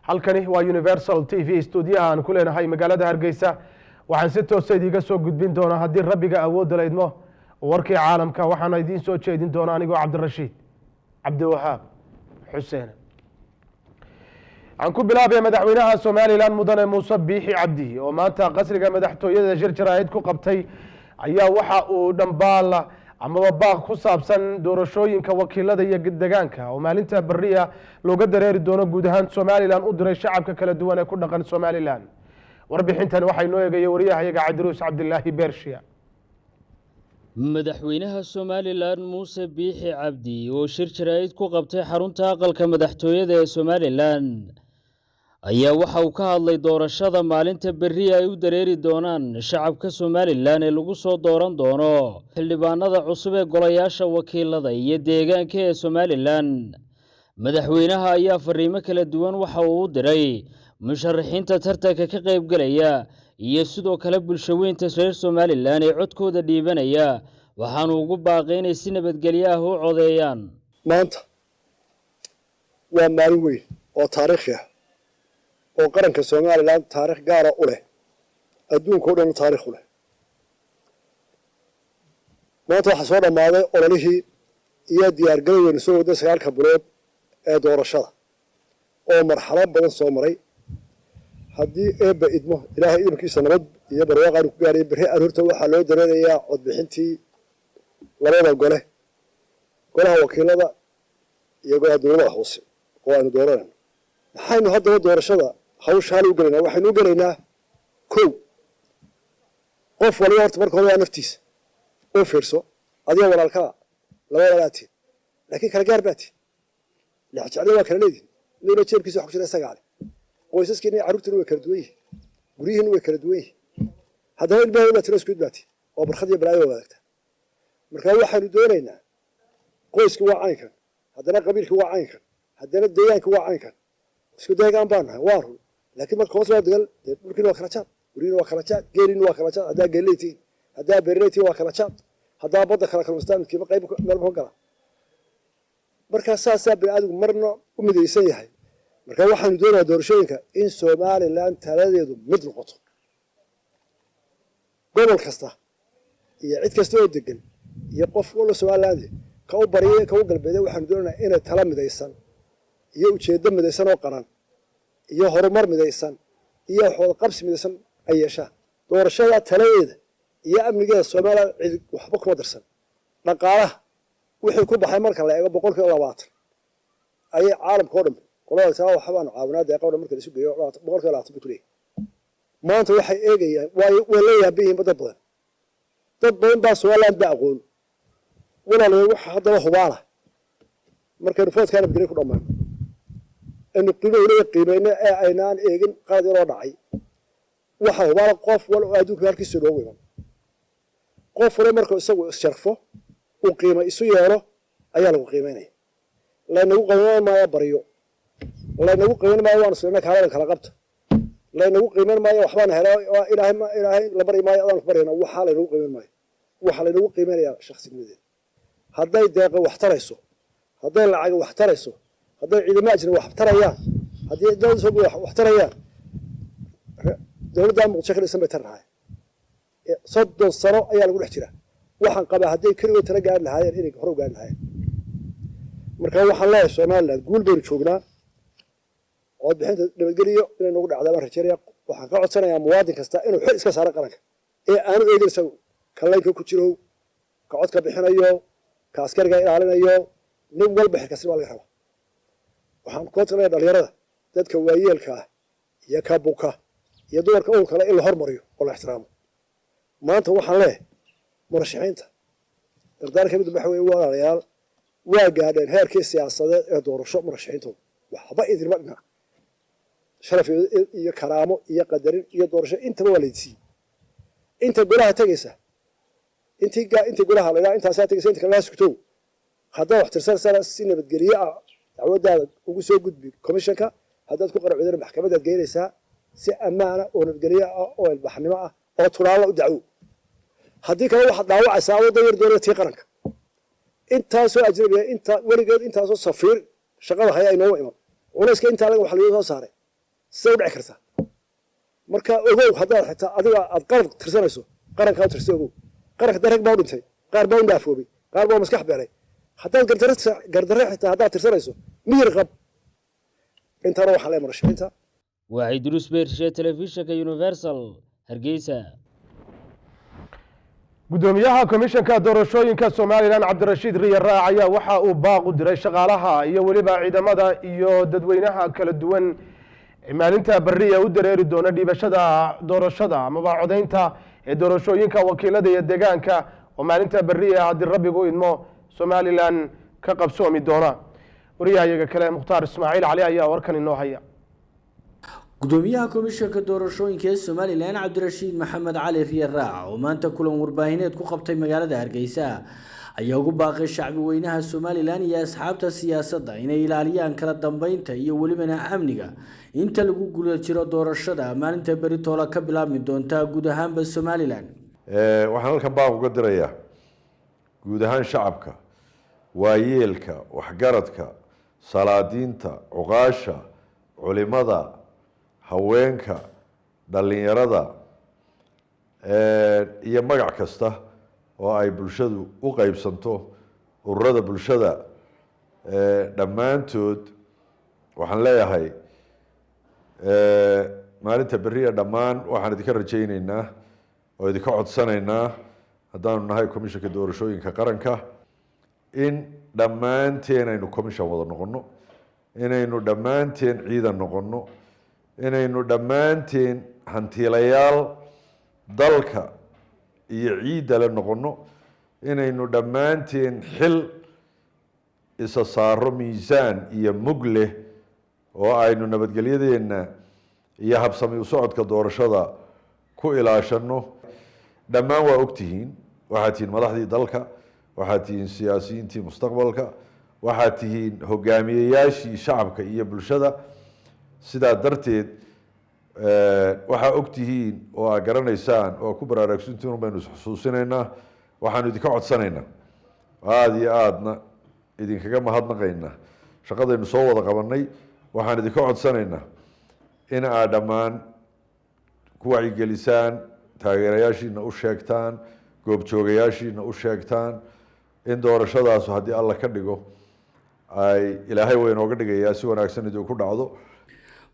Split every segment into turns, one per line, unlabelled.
Halkani waa Universal TV, stuudiyaha aan ku leenahay magaalada Hargeysa. Waxaan si toosa idiiga soo gudbin doonaa, haddii Rabbiga awoodda la idmo, warkii caalamka. Waxaana idiin soo jeedin doona anigoo Cabdirashiid Cabdiwahaab Xuseen. Waxaan ku bilaabaya madaxweynaha Somaliland, mudane Muuse Biixi Cabdi, oo maanta qasriga madaxtooyada shir jaraa'id ku qabtay, ayaa waxa uu dhambaal amaba baaq ku saabsan doorashooyinka wakiilada iyo degaanka oo maalinta beriya looga dareeri doono guud ahaan Somaliland u diray shacabka kala duwan ee ku dhaqan Somaliland. Warbixintan waxay noo eegaya wariyahayaga Cabdiruus Cabdilaahi Bershiya.
Madaxweynaha Somaliland Muuse Biixi Cabdi, oo shir jaraa'id ku qabtay xarunta aqalka madaxtooyada ee Somaliland, ayaa waxa uu ka hadlay doorashada maalinta berri ay u dareeri doonaan shacabka Somaliland ee lagu soo dooran doono xildhibaanada cusub ee golayaasha wakiilada iyo deegaanka ee Somaliland. Madaxweynaha ayaa fariimo kala duwan waxa uu u diray musharaxiinta tartanka ka qaybgelaya iyo sidoo kale bulshaweynta reer Somaliland ee codkooda dhiibanaya, waxaanu ugu baaqay inay si nabadgelyo ah u codeeyaan.
Maanta waa maalin weyn oo taariikhi ah oo qaranka Somaliland taarikh gaara u leh, adduunka o dhan taarikh u leh. Maanta waxaa soo dhammaaday ololihii iyo diyaargarowgeynu soo waday 9-ka bilood ee doorashada oo marxalad badan soo maray. Haddii Eebba idmo, Ilaahay idinkiisa, nabad iyo barwaaqaanu ku gaaraya. Berri aroorta waxaa loo dareerayaa codbixintii labada gole, golaha wakiilada iyo golaha dowladaha hoose oo aynu dooranayno. Maxaynu haddaba doorashada hawshaan u gelaynaa? Waxaynu u gelaynaa, kow, qof waliba horta marka hore waa naftiisa u fiirso. Adiga walaalkaa, laba walaalaatiin, laakiin kala gaar baa tihin, lexjeclada waa kala leedihin. Midna jeebkiisa wax ku jira isagaa leh. Qoysaskiina iyo carruurtiina way kala duwan yihin, guryihiina way kala duwan yihin. Haddana ilmaha baa tiro isku mid baa tihin oo barkhad iyo balaayo waa wadaagtaa. Marka waxaynu doonaynaa, qoyski waa caynkan, haddana qabiilki waa caynkan, haddana deegaanki waa caynkan. Isku deegaan baan nahay, waa run, laakiin marka hoos loo degal dee dhulkiina waa kala jaad, guryihiina waa kala jaad, geeliina waa kala jaad. Haddaa geeley tihiin, haddaa beerley tihiin, waa kala jaad. Haddaa badda kala kalmastaan, midkiiba qayb meelba ka gala. Markaa saasaa bini aadamku marna u midaysan yahay. Marka waxaanu doonayaa doorashooyinka in Somaliland taladeedu mid noqoto, gobol kasta iyo cid kasta oo degan iyo qof walba Somaliland, ka u baryay, ka u galbeeday. Waxaanu doonaynaa inay tala midaysan iyo ujeeddo midaysan oo qaran iyo horumar midaysan iyo waxwada qabsi midaysan ay yeeshaan. Doorashada taladeeda iyo amnigeeda Somaliland cid waxba kuma darsan. Dhaqaalaha wixii ku baxay marka la eego, 20% ayay caalamka o dhan qolada saa waxbaanu caawinaa, deeqa o dhan marka la isu geeyo 20% bay ku leeyihin. Maanta waxay eegayaan, way la yaaban yihiinba dad badan. Dad badan baa Somaliland ba aqoon. Walaalayaal, waxa haddaba hubaala, markaynu foodkaa nabadgelyo ku dhammayno, aynu qiimo weliba qiimayno ee aynaan eegin qalad yaroo dhacay, waxa hubaala qof wal oo adduunka halkiisa loogu iman. Qof waliba markuu isagu issharfo, uu qiimo isu yeelo, ayaa lagu qiimaynaya. Laynagu qiimayn maayo baryo, laynagu qiimayn maayo waanu silna kaalada kala qabta, laynagu qiimayn maayo waxbaan hela Ilaahay, Ilaahay la baryi maayo, adaan ku baryana. Waxaa laynagu qiimayn maayo, waxaa laynagu qiimaynayaa shakhsinimadeeda. Hadday deeqa wax tarayso, hadday lacag wax tarayso, hadday ciidamo ajnabi wax tarayaan, haddii dowladda soo wax tarayaan, dowladda Muqdisho ka dhisan bay tar lahaayeen. 30 sano ayaa lagu dhex jiraa. Waxaan qabaa hadday keligood tala gaari lahaayeen inay hore u gaari lahaayeen. Marka waxaan leeyahay, Somaliland guul baynu joognaa. Codbixinta nabadgeliyo inay nagu dhacdaa baan rajeynaya. Waxaan ka codsanayaa muwaadin kasta inuu xil iska saaro qaranka ee aanu eegin isagu ka laynka ku jiro, ka codka bixinayo, ka askariga ilaalinayo. Nin walba xilkasni waa laga rabaa. Waxaan ku codsanaya dhalinyarada, dadka waayeelka ah iyo ka buka iyo dumarka ul kale in la hormariyo oo la ixtiraamo. Maanta waxaan leeyahay murashaxiinta, dardaarka mid waxa weeye, walaalayaal, waa gaadheen heerkii siyaasadeed ee doorasho. Murashaxiintooda waxba idinma dhinac, sharaf iyo karaamo iyo qadarin iyo doorasho intaba waa laydsiiyey. Inta golaha tegaysa, intii intii golaha la intaasaa tegaysa, inta kalena sugtow. Haddaad wax tirsanaysaana si nabadgelyo ah dacwadaada ugu soo gudbi commissionka. Haddaad ku qanacdana maxkamadaad geynaysaa. Si ammaana oo nabadgelyo ah oo ilbaxnimo ah oo tulaalla u dacwo. Haddii kale waxaad dhaawacaysaa waddan yar doonaya tii qaranka. Intaasoo ajnabiya, inta weligeed intaasoo safiir shaqada haya inooma iman. Culayska intaa laga waxa laga soo saaray. Siday u dhici kartaa? Marka ogow, haddaad xitaa adiga aad qalad tirsanayso, qarankaa u tirsa. Ogow, qaranka dee rag baa u dhintay, qaar baa u naafoobay, qaar baa maskax beelay. Haddaad gardarre xitaa haddaad tirsanayso, miyir qab. Intaana waxaa lee murashaxiinta.
Waa Cidruus Beershe, telefishinka Universal, Hargeysa.
Gudoomiyaha komishanka doorashooyinka Somalilan, Cabdirashiid Riye Raac, ayaa waxa uu baaq u diray shaqaalaha iyo weliba ciidamada iyo dadweynaha kala duwan maalinta berri ee u dareeri doona dhiibashada doorashada amaba codaynta ee doorashooyinka wakiilada iyo deegaanka, oo maalinta berri ee haddii Rabbigu idmo Somalilan ka qabsoomi doona. Wariyahayaga kale, Mukhtaar Ismaaciil Cali, ayaa warkan inoo haya.
Gudoomiyaha komishanka doorashooyinka ee Somalilan, Cabdirashiid Maxamed Cali Riye Raac, oo maanta kulan warbaahineed ku qabtay magaalada Hargeysa, ayaa ugu baaqay shacbi weynaha Somalilan iyo asxaabta siyaasadda inay ilaaliyaan kala dambeynta iyo welibana amniga inta lagu guda jiro doorashada maalinta beri toola ka bilaabmi doonta guud ahaanba Somalilan.
Waxaan halkan baaq uga dirayaa guud ahaan shacabka, waayeelka, waxgaradka, salaadiinta, cuqaasha, culimada, haweenka, dhalinyarada iyo magac kasta oo ay bulshadu u qeybsanto, ururada bulshada dhammaantood. Waxaan leeyahay, maalinta berriya dhammaan waxaan idinka rajayneynaa oo idinka codsanaynaa, haddaanu nahay Komishanka Doorashooyinka Qaranka, in dhammaanteen aynu commission wada noqono, inaynu dhammaanteen ciidan noqono, inaynu dhammaanteen hantiilayaal dalka iyo ciidda le noqono, inaynu dhammaanteen xil isa saaro miisaan iyo mug leh oo aynu nabadgelyadeenna iyo habsami u socodka doorashada ku ilaashano. Dhammaan waa ogtihiin, waxaad tihiin madaxdii dalka, waxaad tihiin siyaasiyiintii mustaqbalka, waxaad tihiin hogaamiyeyaashii shacabka iyo bulshada. Sidaa darteed waxaa ogtihiin oo aad garanaysaan oo ku baraarugsantihiin baynu isxusuusinaynaa. Waxaanu idinka codsanaynaa, aada iyo aadna idinkaga mahadnaqaynaa shaqadaynu soo wada qabanay, waxaan idinka codsanaynaa in aad dhammaan ku wacyigelisaan, taageerayaashiina u sheegtaan, goobjoogayaashiina u sheegtaan in doorashadaasu, haddii Alla ka dhigo, ay Ilaahay way inooga dhigayaa, si wanaagsan idinku dhacdo.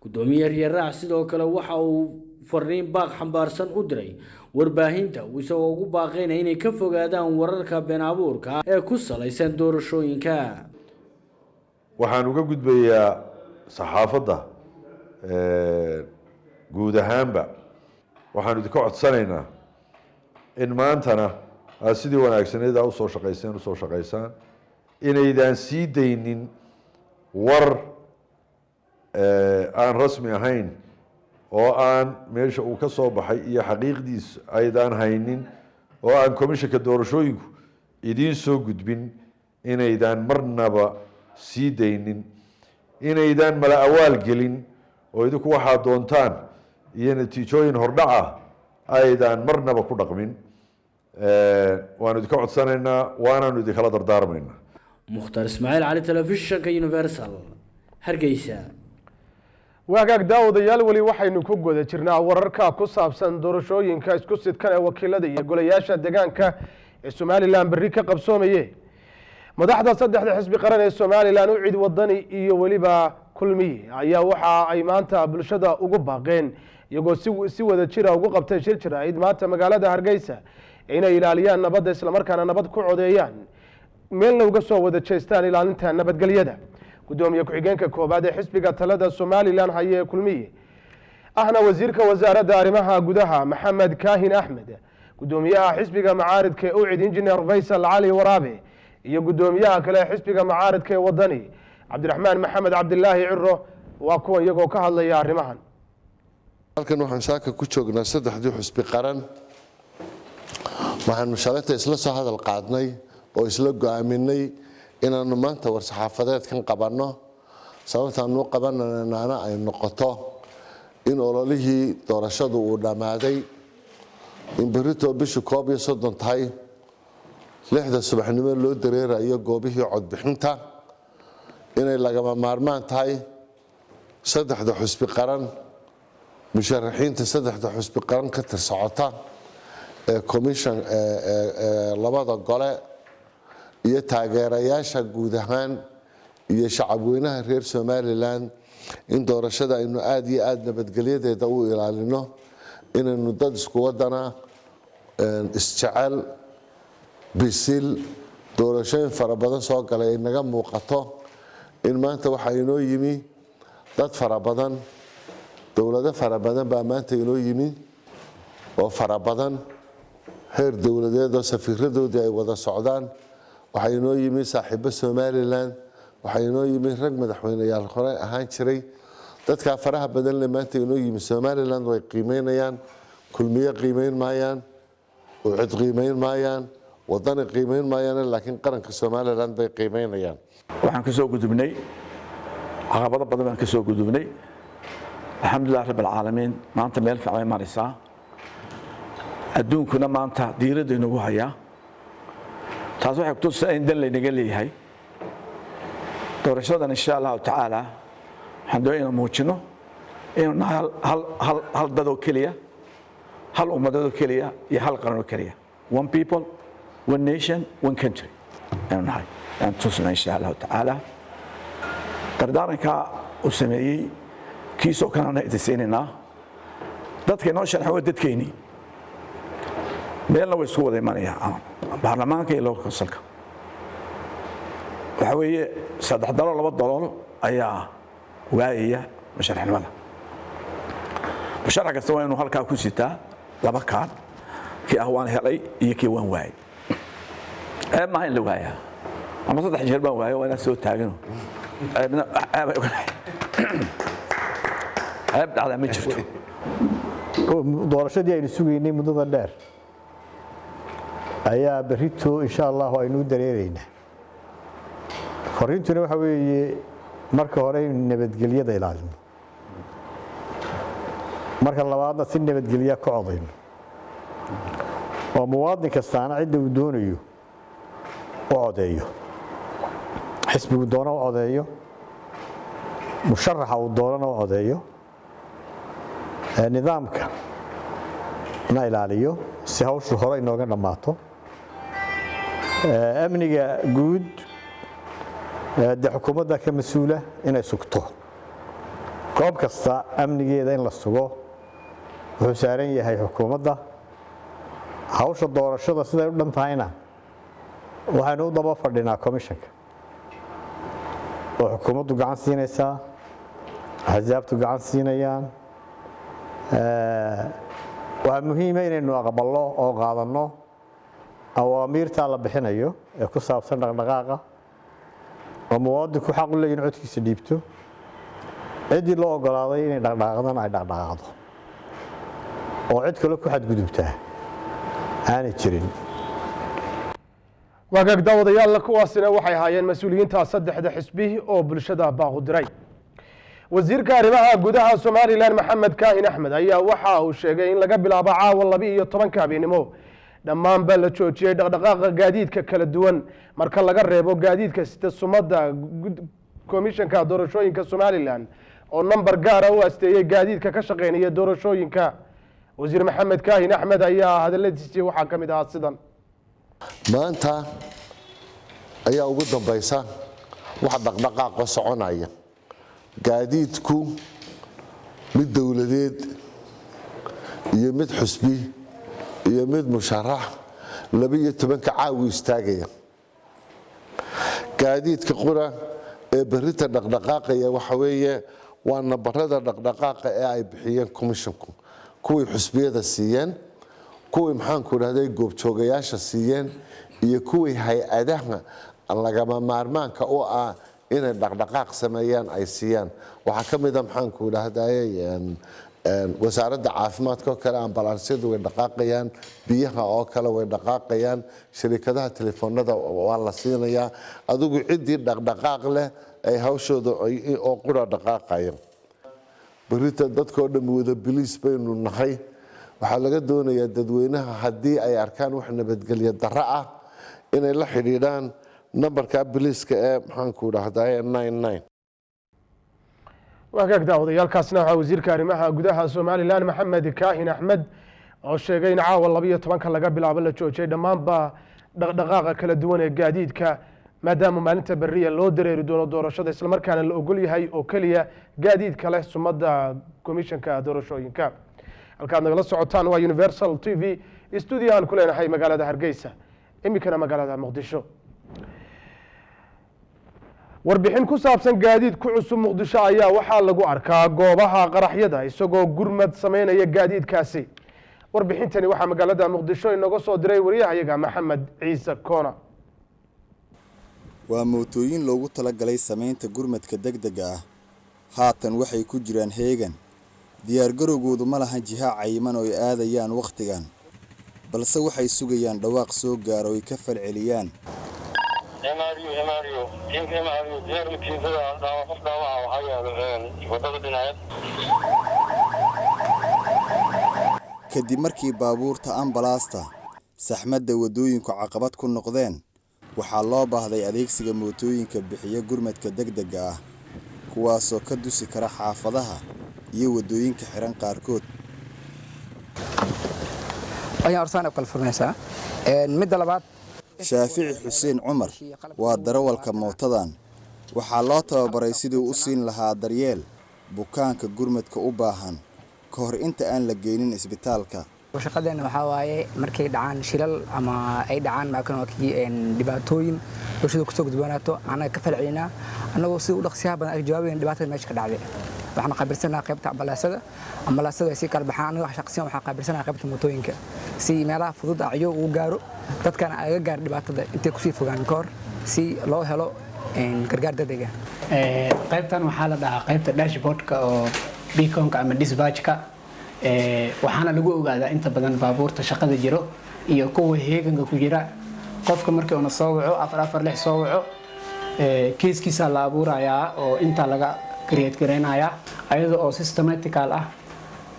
Gudoomiye Riyaraac sidoo kale waxa uu fariin baaq xambaarsan u diray warbaahinta, isagoo ugu baaqayna inay ka fogaadaan wararka been abuurka ee ku salaysan doorashooyinka.
Waxaan uga gudbayaa saxaafadda guud ahaanba. Waxaanu idinka codsanaynaa in maantana aad sidii wanaagsaneed aa usoo shaqayseen usoo shaqaysaan, inaydaan sii daynin war aan rasmi ahayn oo aan meesha uu ka soo baxay iyo xaqiiqdiis aydaan haynin, oo aan komishanka doorashooyinku idiin soo gudbin, inaydaan marnaba sii daynin, inaydaan mala awaal gelin oo idinku waxaad doontaan iyo natiijooyin hordhaca aydaan marnaba ku dhaqmin. Waanu idinka codsanaynaa, waanaanu idinkala dardaarmaynaa.
Mukhtaar Ismaaciil Cali, telefishinka Universal, Hargeysa.
Waagaag daawadayaal, weli waxaynu ku guda jirnaa wararka ku saabsan doorashooyinka isku sidkan ee wakiilada iyo golayaasha deegaanka ee Somalilan berri ka qabsoomaye. Madaxda saddexda xisbi qaran ee Somalilan, UCID, Wadani iyo weliba Kulmiye, ayaa waxa ay maanta bulshada ugu baaqeen, iyagoo si wada jira ugu qabtay shir jaraa'id maanta magaalada Hargeysa, inay ilaaliyaan nabadda, islamarkaana nabad ku codeeyaan, meelna uga soo wada jeestaan ilaalinta nabadgelyada. Gudoomiye ku-xigeenka koowaad ee xisbiga talada Somalilan haye ee Kulmiye, ahna wasiirka wasaaradda arrimaha gudaha, Maxamed Kaahin Axmed, gudoomiyaha xisbiga macaaridka ee UCID, Injineer Faysal Cali Waraabe, iyo gudoomiyaha kale ee xisbiga macaaridka ee Wadani, Cabdiraxmaan Maxamed Cabdilaahi Ciro, waa kuwan iyagoo ka hadlaya arrimahan.
Halkan waxaan saaka ku joognaa saddexdii xusbi qaran. Waxaanu shalayta isla soo hadal qaadnay oo isla go'aaminay inaanu maanta war-saxaafadeedkan qabanno. Sababtaanu qabananaana ay noqoto in ololihii doorashadu uu dhammaaday, in berritoo bishu 31 tahay, 6da subaxnimo loo dareerayo goobihii codbixinta, inay lagama maarmaan tahay saddexda xusbi qaran Musharaxiinta saddexda xusbi qaran ka tirsocota ee commission ee labada gole iyo taageerayaasha guud ahaan iyo shacabweynaha reer Somaliland in doorashada aynu aada iyo aada nabadgelyadeeda u ilaalino, inaynu dad isku wadana, isjecel, bisil, doorashooyin fara badan soo galay ay naga muuqato. In maanta waxaa inoo yimi dad fara badan, dowlado fara badan baa maanta inoo yimi oo fara badan, heer dowladeed oo safiiradoodii ay wada socdaan. Waxaa inoo yimi saaxiibo Somaliland, waxaa inoo yimi rag madaxweyneyaal hore ahaan jiray. Dadkaa faraha badan le maanta inoo yimi Somaliland way qiimeynayaan. Kulmiye qiimeyn maayaan, UCID qiimeyn maayaan, Wadani qiimeyn maayaan, laakiin qaranka Somaliland bay qiimeynayaan.
Waxaan ka soo gudubnay caqabado badan baan ka soo gudubnay, alxamdulilah rabb alcaalamiin. Maanta meel fiican bay maraysaa, adduunkuna maanta diiradda inagu hayaa. Taas waxay kutusaa in dan laynaga leeyahay doorashadan. Insha Allahu tacaala waxaan doonaya inaan muujino inuu nahay hal dad oo keliya, hal ummadad oo keliya iyo hal qaran oo keliya. One people, one nation, one country inuu nahay ayaan tusna, insha Allahu tacaala. Dardaaranka uu sameeyey kiisoo kalena idin siinaynaa. Dadka inoo sharxan waa dadkeynii, meelna way isku wada imanayaan, baarlamaanka iyo local councilka. Waxaa weeye saddex dalool laba dalool ayaa waayaya musharaxnimada. Musharax kasta waa inuu halkaa ku sitaa laba kaadh, kii ah waan helay iyo kii waan waayay. Ceeb maaha in la waayaa, ama saddex jeer baan waayay, waa inaan soo taagano. Ceebna ceeb ay ognahay, ceeb dhacdaa ma jirto.
Doorashadii aynu sugaynay muddada dheer ayaa berrito, insha Allahu, aynu u dareeraynaa. Fariintuna waxa weeye, marka hore in nabadgelyada ilaalino, marka labaadna si nabadgelya ka codayno, oo muwaadin kastaana cidda uu doonayo u codeeyo, xisbigu doono u codeeyo, musharaxa uu doonana u codeeyo, nidaamka na ilaaliyo si hawshu hore inooga dhammaato. Amniga guud dee xukuumadda ka mas-uula inay sugto. Goob kasta amnigeeda in la sugo wuxuu saaran yahay xukuumadda. Hawsha doorashada siday u dhan tahayna waxaynu u daba fadhinaa commissionka, oo xukuumaddu gacan siinaysaa, axsaabtu gacan siinayaan. Waxaa muhiima inaynu aqballo oo qaadanno awaamiirtaa la bixinayo ee ku saabsan dhaqdhaqaaqa, oo muwaadinku xaq u leeyahy in codkiisa dhiibto, ciddii loo ogolaaday inay dhaqdhaqaaqdana ay dhaqdhaqaaqdo, oo cid kale ku xadgudubtaa aanay jirin.
Wagaag daawadayaal, kuwaasina waxay ahaayeen mas-uuliyiinta saddexda xisbi oo bulshada baaqu diray. Wasiirka arrimaha gudaha Somaliland Maxamed Kaahin Axmed ayaa waxa uu sheegay in laga bilaabo caawa 12-ka habeenimo dhammaanba la joojiyey dhaqdhaqaaqa gaadiidka kala duwan, marka laga reebo gaadiidka sita sumadda komishanka doorashooyinka Somaliland oo nambar gaara u asteeyey gaadiidka ka shaqeynaya doorashooyinka. Wasiir Maxamed Kaahin Axmed ayaa hadaladiisii waxaa ka mid ahaa sidan:
Maanta ayaa ugu dambaysa wax dhaqdhaqaaqa soconaya, gaadiidku mid dowladeed iyo mid xusbi iyo mid musharax, 12-ka caawi istaagaya. Gaadiidka qura ee berrita dhaqdhaqaaqaya waxa weeye waa nambarada dhaqdhaqaaqa ee ay bixiyeen commissionku, kuwii xusbiyada siiyeen, kuwii, maxaanku idhahday, goobjoogayaasha siiyeen iyo kuwii hay-adaha lagama maarmaanka u ah inay dhaqdhaqaaq sameeyaan ay siiyaan. Waxaa ka mid a, maxaanku idhahdaye, wasaaradda caafimaadka oo kale, ambalaansiyadu way dhaqaaqayaan, biyaha oo kale way dhaqaaqayaan, shirikadaha telefoonada waa la siinayaa. Adigu ciddii dhaqdhaqaaq leh ay hawshooda oo qura dhaqaaqaya. Berrita dadkoo dhammi wada biliis baynu nahay. Waxaa laga doonayaa dadweynaha haddii ay arkaan wax nabadgelyo darro ah inay la xidhiidhaan nambarka biliiska ee, maxaanku idhahdaye, 99.
Wagaag daawadayaalkaasna waxaa wasiirka arrimaha gudaha Somalilan, Maxamed Kaahin Axmed, oo sheegay in caawa 12-ka laga bilaabo la joojiyay dhammaanba dhaqdhaqaaqa kala duwan ee gaadiidka, maadaama maalinta berriya loo dareeri doono doorashada, islamarkaana la ogol yahay oo keliya gaadiidka leh sumadda komishanka doorashooyinka. Halkaad nagala socotaan waa Universal TV, studio aan ku leenahay magaalada Hargeysa. Iminkana magaalada Muqdisho, warbixin ku saabsan gaadiid ku cusub Muqdisho ayaa waxaa lagu arkaa goobaha qaraxyada isagoo gurmad sameynaya gaadiidkaasi. Warbixintani waxaa magaalada Muqdisho inooga soo diray wariyahayaga Maxamed Ciise Koona.
Waa mootooyin loogu talagalay samaynta gurmadka degdega ah. Haatan waxay ku jiraan heegan. Diyaargarowgoodu ma lahan jiha cayiman oo ay aadayaan wakhtigan, balse waxay sugayaan dhawaaq soo gaaro ay ka falceliyaan.
MRU, MRU, tiimka MRU, diyaar matiinsada dhaawac, qof dhaawaca waxaa yaalo wadada dhinaceed.
Kadib markii baabuurta ambalaasta saxmadda waddooyinku caqabad ku noqdeen, waxaa loo baahday adeegsiga mootooyinka bixiya gurmadka degdega ah, kuwaasoo ka dusi kara xaafadaha iyo waddooyinka xiran qaarkood.
Ayaan orsaan u kala furnaysaa. Midda labaad,
Shaafici Xuseen Cumar waa darawalka mootadan. Waxaa loo tababaray siduu u siin lahaa daryeel bukaanka gurmadka u baahan ka hor inta aan la geynin isbitaalka.
Shaqadeena waxaa waaye markay dhacaan shilal ama ay dhacaan maakan dhibaatooyin bulshada kusoo gudboonaato, annaga ka falcelinaa, annagoo sida u dhaqsiyaha badan ay jawaabayn dhibaatada meesha ka dhacday. Waxaan qaabilsanaha qaybta ambalaasada. Ambalaasada ay sii kala baxaan. Aniga shaqsiyan waxaan qaabilsanaha qaybta mootooyinka, si meelaha fudud acyo ugu gaaro dadkana aga gaar dhibaatada intay kusii fogaan ka hor, si loo helo gargaar degdeg ah.
Qaybtan waxaa la dhahaa qaybta dashboardka oo beaconka ama dispatchka. Waxaana lagu ogaadaa inta badan baabuurta shaqada jiro iyo kuwa heeganka ku jira. Qofka markii uuna soo waco 446 soo waco, kiiskiisa la abuurayaa oo intaa laga create gareynayaa, ayada oo systematical ah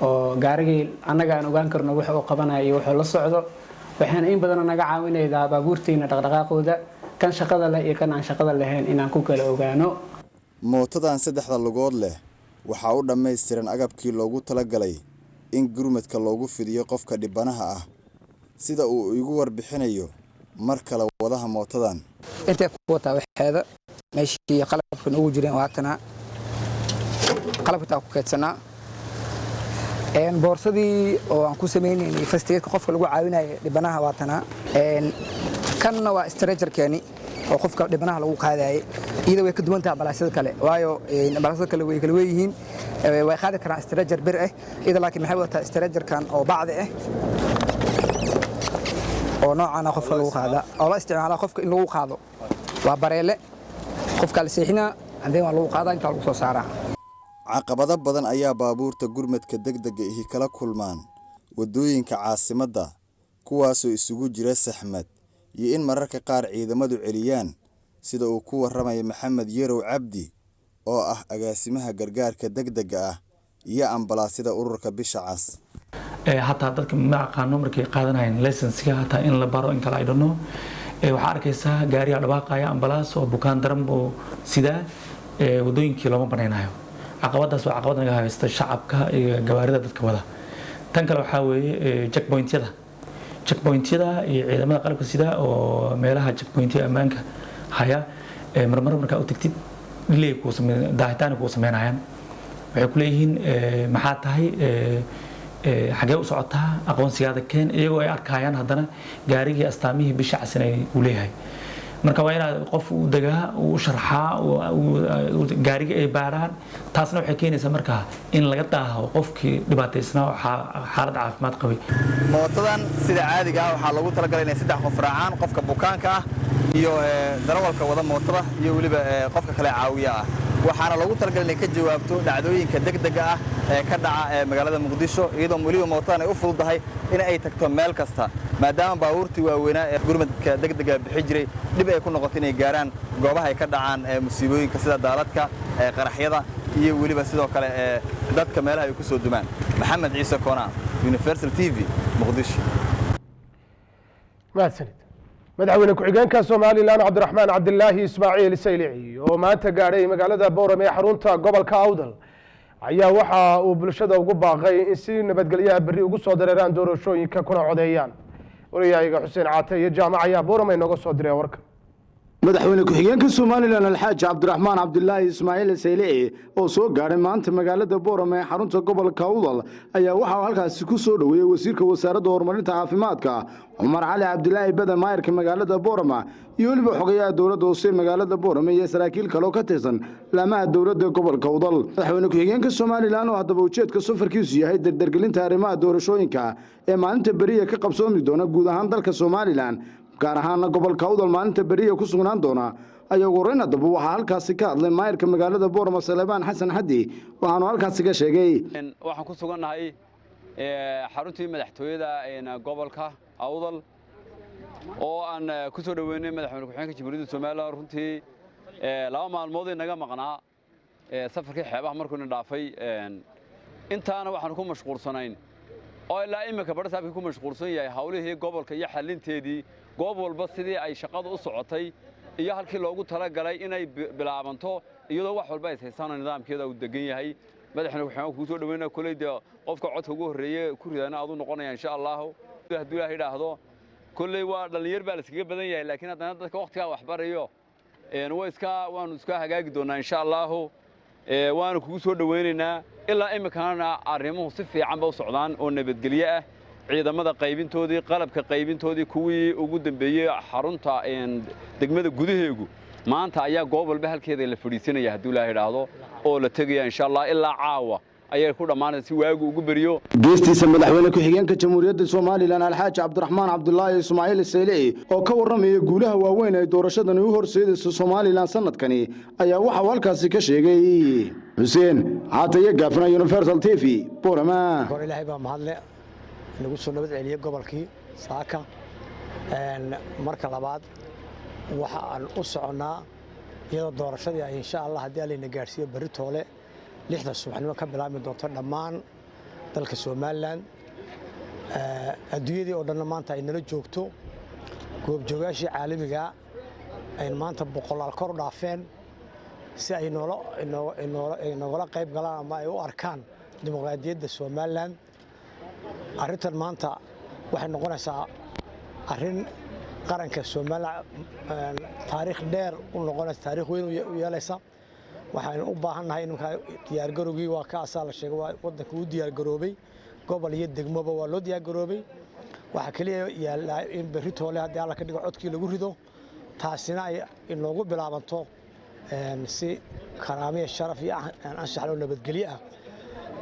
oo gaarigii annaga aan ogaan karno waxa uu qabanayo iyo wuxuu la socdo. Waxaana in badan naga caawinaydaa baabuurteena dhaqdhaqaaqooda, kan shaqada leh iyo kan aan shaqada lahayn, inaan ku kala ogaano.
Mootadan saddexda lugood leh waxaa u dhammaystiran agabkii loogu talagalay in gurmadka loogu fidiyo qofka dhibanaha ah, sida uu igu warbixinayo mar kale wadaha mootadan.
Intay ku wataa waxeeda, meeshii qalabkan ugu jireen waatana, qalabka taa ku keydsanaa, boorsadii oo aan ku sameynaynay first aidka qofka lagu caawinayo dhibanaha waatanaa. Kanna waa stretcherkeeni oo qofka dhibanaha lagu qaadayay. Iyada way ka duwan tahay ambalaasyada kale, waayo ambalaasyada kale way kala weyihiin, way qaadi karaan stretcher bir ah. Iyada laakiin maxay wadataa? Stretcherkan oo bacdi ah oo noocaana qofka lagu qaada oo la isticmaalaa qofka in lagu qaado. Waa bareele, qofka la seexinaa, andeen waa lagu qaadaa, intaa lagu soo saaraa.
Caqabado badan ayaa baabuurta gurmadka degdega ihi kala kulmaan waddooyinka caasimadda, kuwaasoo isugu jira saxmad iyo in mararka qaar ciidamadu celiyaan, sida uu ku warramaya Maxamed Yarow Cabdi oo ah agaasimaha gargaarka degdega ah iyo ambalaasyada ururka Bisha Cas.
Hataa dadka ma aqaano markay qaadanayeen licensiga, hataa in la baro in kale, I don't know. Waxaa arkaysaa gaariga dhawaaqaya ambalaas oo bukaan daran buu sidaa, wadooyinkii looma banaynayo. Caqabadaas waa caqabad naga haysta shacabka iyo gawaarida dadka wada. Tan kale waxaa weeye checkpointyada iyo ciidamada qalabka sida oo meelaha checkpointyada ammaanka haya. Marmar markaa u tagtid, delay kuu sameyn, daahitaan kuu sameynayaan. Waxay ku leeyihiin, "Maxaa tahay? Xagee u socotaa? Aqoonsigaada keen," iyagoo ay arkayaan haddana gaarigii astaamihii Bisha Casin ay uu leeyahay. Marka waa inaad qof u degaa, uu u sharxaa, gaarigii ay baaraan. Taasna waxay keenaysaa markaa in laga daaho qofkii dhibaataysnaa oo xaalad caafimaad qabay.
Mootadan sida caadiga ah waxaa loogu talagalay inay saddex qof raacaan: qofka bukaanka ah iyo darawalka wada mootada iyo weliba qofka kale caawiya ah. Waxaana loogu talagalay inay ka jawaabto dhacdooyinka degdega ah ee ka dhaca ee magaalada Muqdisho, iyadoo weliba mootadan ay u fududahay in ay tagto meel kasta, maadaama baabuurtii waaweynaa ee gurmadka degdega bixi jiray dhib ay ku noqoto inay gaaraan goobaha ay ka dhacaan musiibooyinka, sida daaladka, qaraxyada iyo weliba sidoo kale ee dadka meelaha ay ku soo dumaan. Maxamed Ciise Koonaa, Universal TV, Muqdisho.
Mahadsanid. Madaxweyne ku-xigeenka Somalilan, Cabdiraxmaan Cabdilaahi Ismaaciil Saylici, oo maanta gaadhay magaalada Boorame ee xarunta gobolka Awdal, Ayaa waxa uu bulshada ugu baaqay in si nabadgelyaha berri ugu soo dareeraan doorashooyinka kuna codeeyaan. Wariyahayga Xuseen Caate iyo Jaamac ayaa Boorama inooga soo diray warka.
Madaxweyne ku-xigeenka Somalilan, Alxaaji Cabdiraxmaan Cabdilaahi Ismaaciil Saylici, oo soo gaadhay maanta magaalada Boorama ee xarunta gobolka Awdal, ayaa waxa uu halkaasi ku soo dhoweeyey wasiirka wasaaradda horumarinta caafimaadka, Cumar Cali Cabdilaahi Badan, maayarka magaalada Boorama iyo weliba xogayaha dowladda hoose magaalada Boorama iyo saraakiil kaloo ka tirsan laamaha dowladda gobolka Awdal. Madaxweyne ku-xigeenka Somalilan, oo haddaba ujeedka safarkiisu yahay dardargelinta arrimaha doorashooyinka ee maalinta beriya ka qabsoomi doona guud ahaan dalka Somalilan, gaar ahaana gobolka Awdal maalinta beriya ku sugnaan doona, ayaa ugu horreyn haddaba waxaa halkaasi ka hadlay maayarka magaalada Boorama, Salebaan Xasan Xaddi, waxaanu halkaasi ka sheegay:
Waxaan ku sugannahay xaruntii madaxtooyada gobolka Awdal oo aan ku soo dhoweynay madaxweyne ku-xigeenka Jamhuuriyadda Somalilan. Runtii 2 maalmood inaga maqnaa safarkii xeebaha markuu ina dhaafay. Intaana waxaanu ku mashquulsanayn oo ilaa iminka badhasaabkii ku mashquulsan yahay hawlihii gobolka iyo xalinteedii, goob walba sidii ay shaqadu u socotay iyo halkii loogu talagalay inay bilaabanto, iyadoo wax walba is haysaanoo nidaamkeeda uu degan yahay. Madaxweyne ku-xigeenka kugu soo dhaweyna. Koley dee qofka codka ugu horreeye ku ridana aduu noqonaya, insha Allahu, hadduu Ilaahay idhaahdo. Kolley waa dhallinyar baa laiskaga badan yahay, laakiin haddana dadka waqtigaa wax barayo way iska waanu iska hagaagi doonaa, insha Allahu. Waanu kugu soo dhaweynaynaa. Ilaa iminkana arrimuhu si fiican ba u socdaan oo nabadgelyo ah. Ciidamada qaybintoodii, qalabka qaybintoodii, kuwii ugu dambeeyey xarunta degmada gudaheegu maanta ayaa goob walba halkeeda la fadhiisanaya, hadduu Ilaahay idhaahdo, oo la tegaya, insha Allah. Ilaa caawa ayay ku dhammaanaysa si waagu ugu beriyo.
Geestiisa, madaxweyne ku-xigeenka Jamhuuriyadda Somalilan, Alxaaji Cabdiraxmaan Cabdulaahi Ismaaciil Saylici, oo ka warramaya guulaha waaweyn ay doorashadani u horseedayso Somalilan sanadkani, ayaa waxa uu halkaasi ka sheegay. Xuseen Caataye Gaafna, Universal TV, Boorama.
Hor Ilaahay baa mahadle nagu soo nabad celiyey gobolkii saaka. Marka labaad, waxa aan u soconnaa iyadoo doorashadii ay, insha Allah, haddii Allayna gaadhsiiyo, berri toole 6da subaxnimo ka bilaabmi doonto dhammaan dalka Somalilan, adduunyadii oo dhanna maanta ay nala joogto, goobjoogaashii caalamiga ay maanta boqolaal kor u dhaafeen si ay noogala qayb galaan ama ay u arkaan dimuqraadiyadda Somalilan. Arrintan maanta waxay noqonaysaa arrin qaranka Somalilan taariikh dheer u noqonaysa, taariikh weyn u yeelaysa. Waxaynu u baahannahay in markaa diyaargarowgii waa ka asaa la sheegay, waa waddanka uu diyaargaroobay, gobol iyo degmoba waa loo diyaargaroobay. Waxaa keliya yaallaa in berri toole, haddii Alla ka dhigo, codkii lagu rido, taasina ay inoogu bilaabanto si karaamiya, sharaf iyo anshax loo nabadgelyo ah.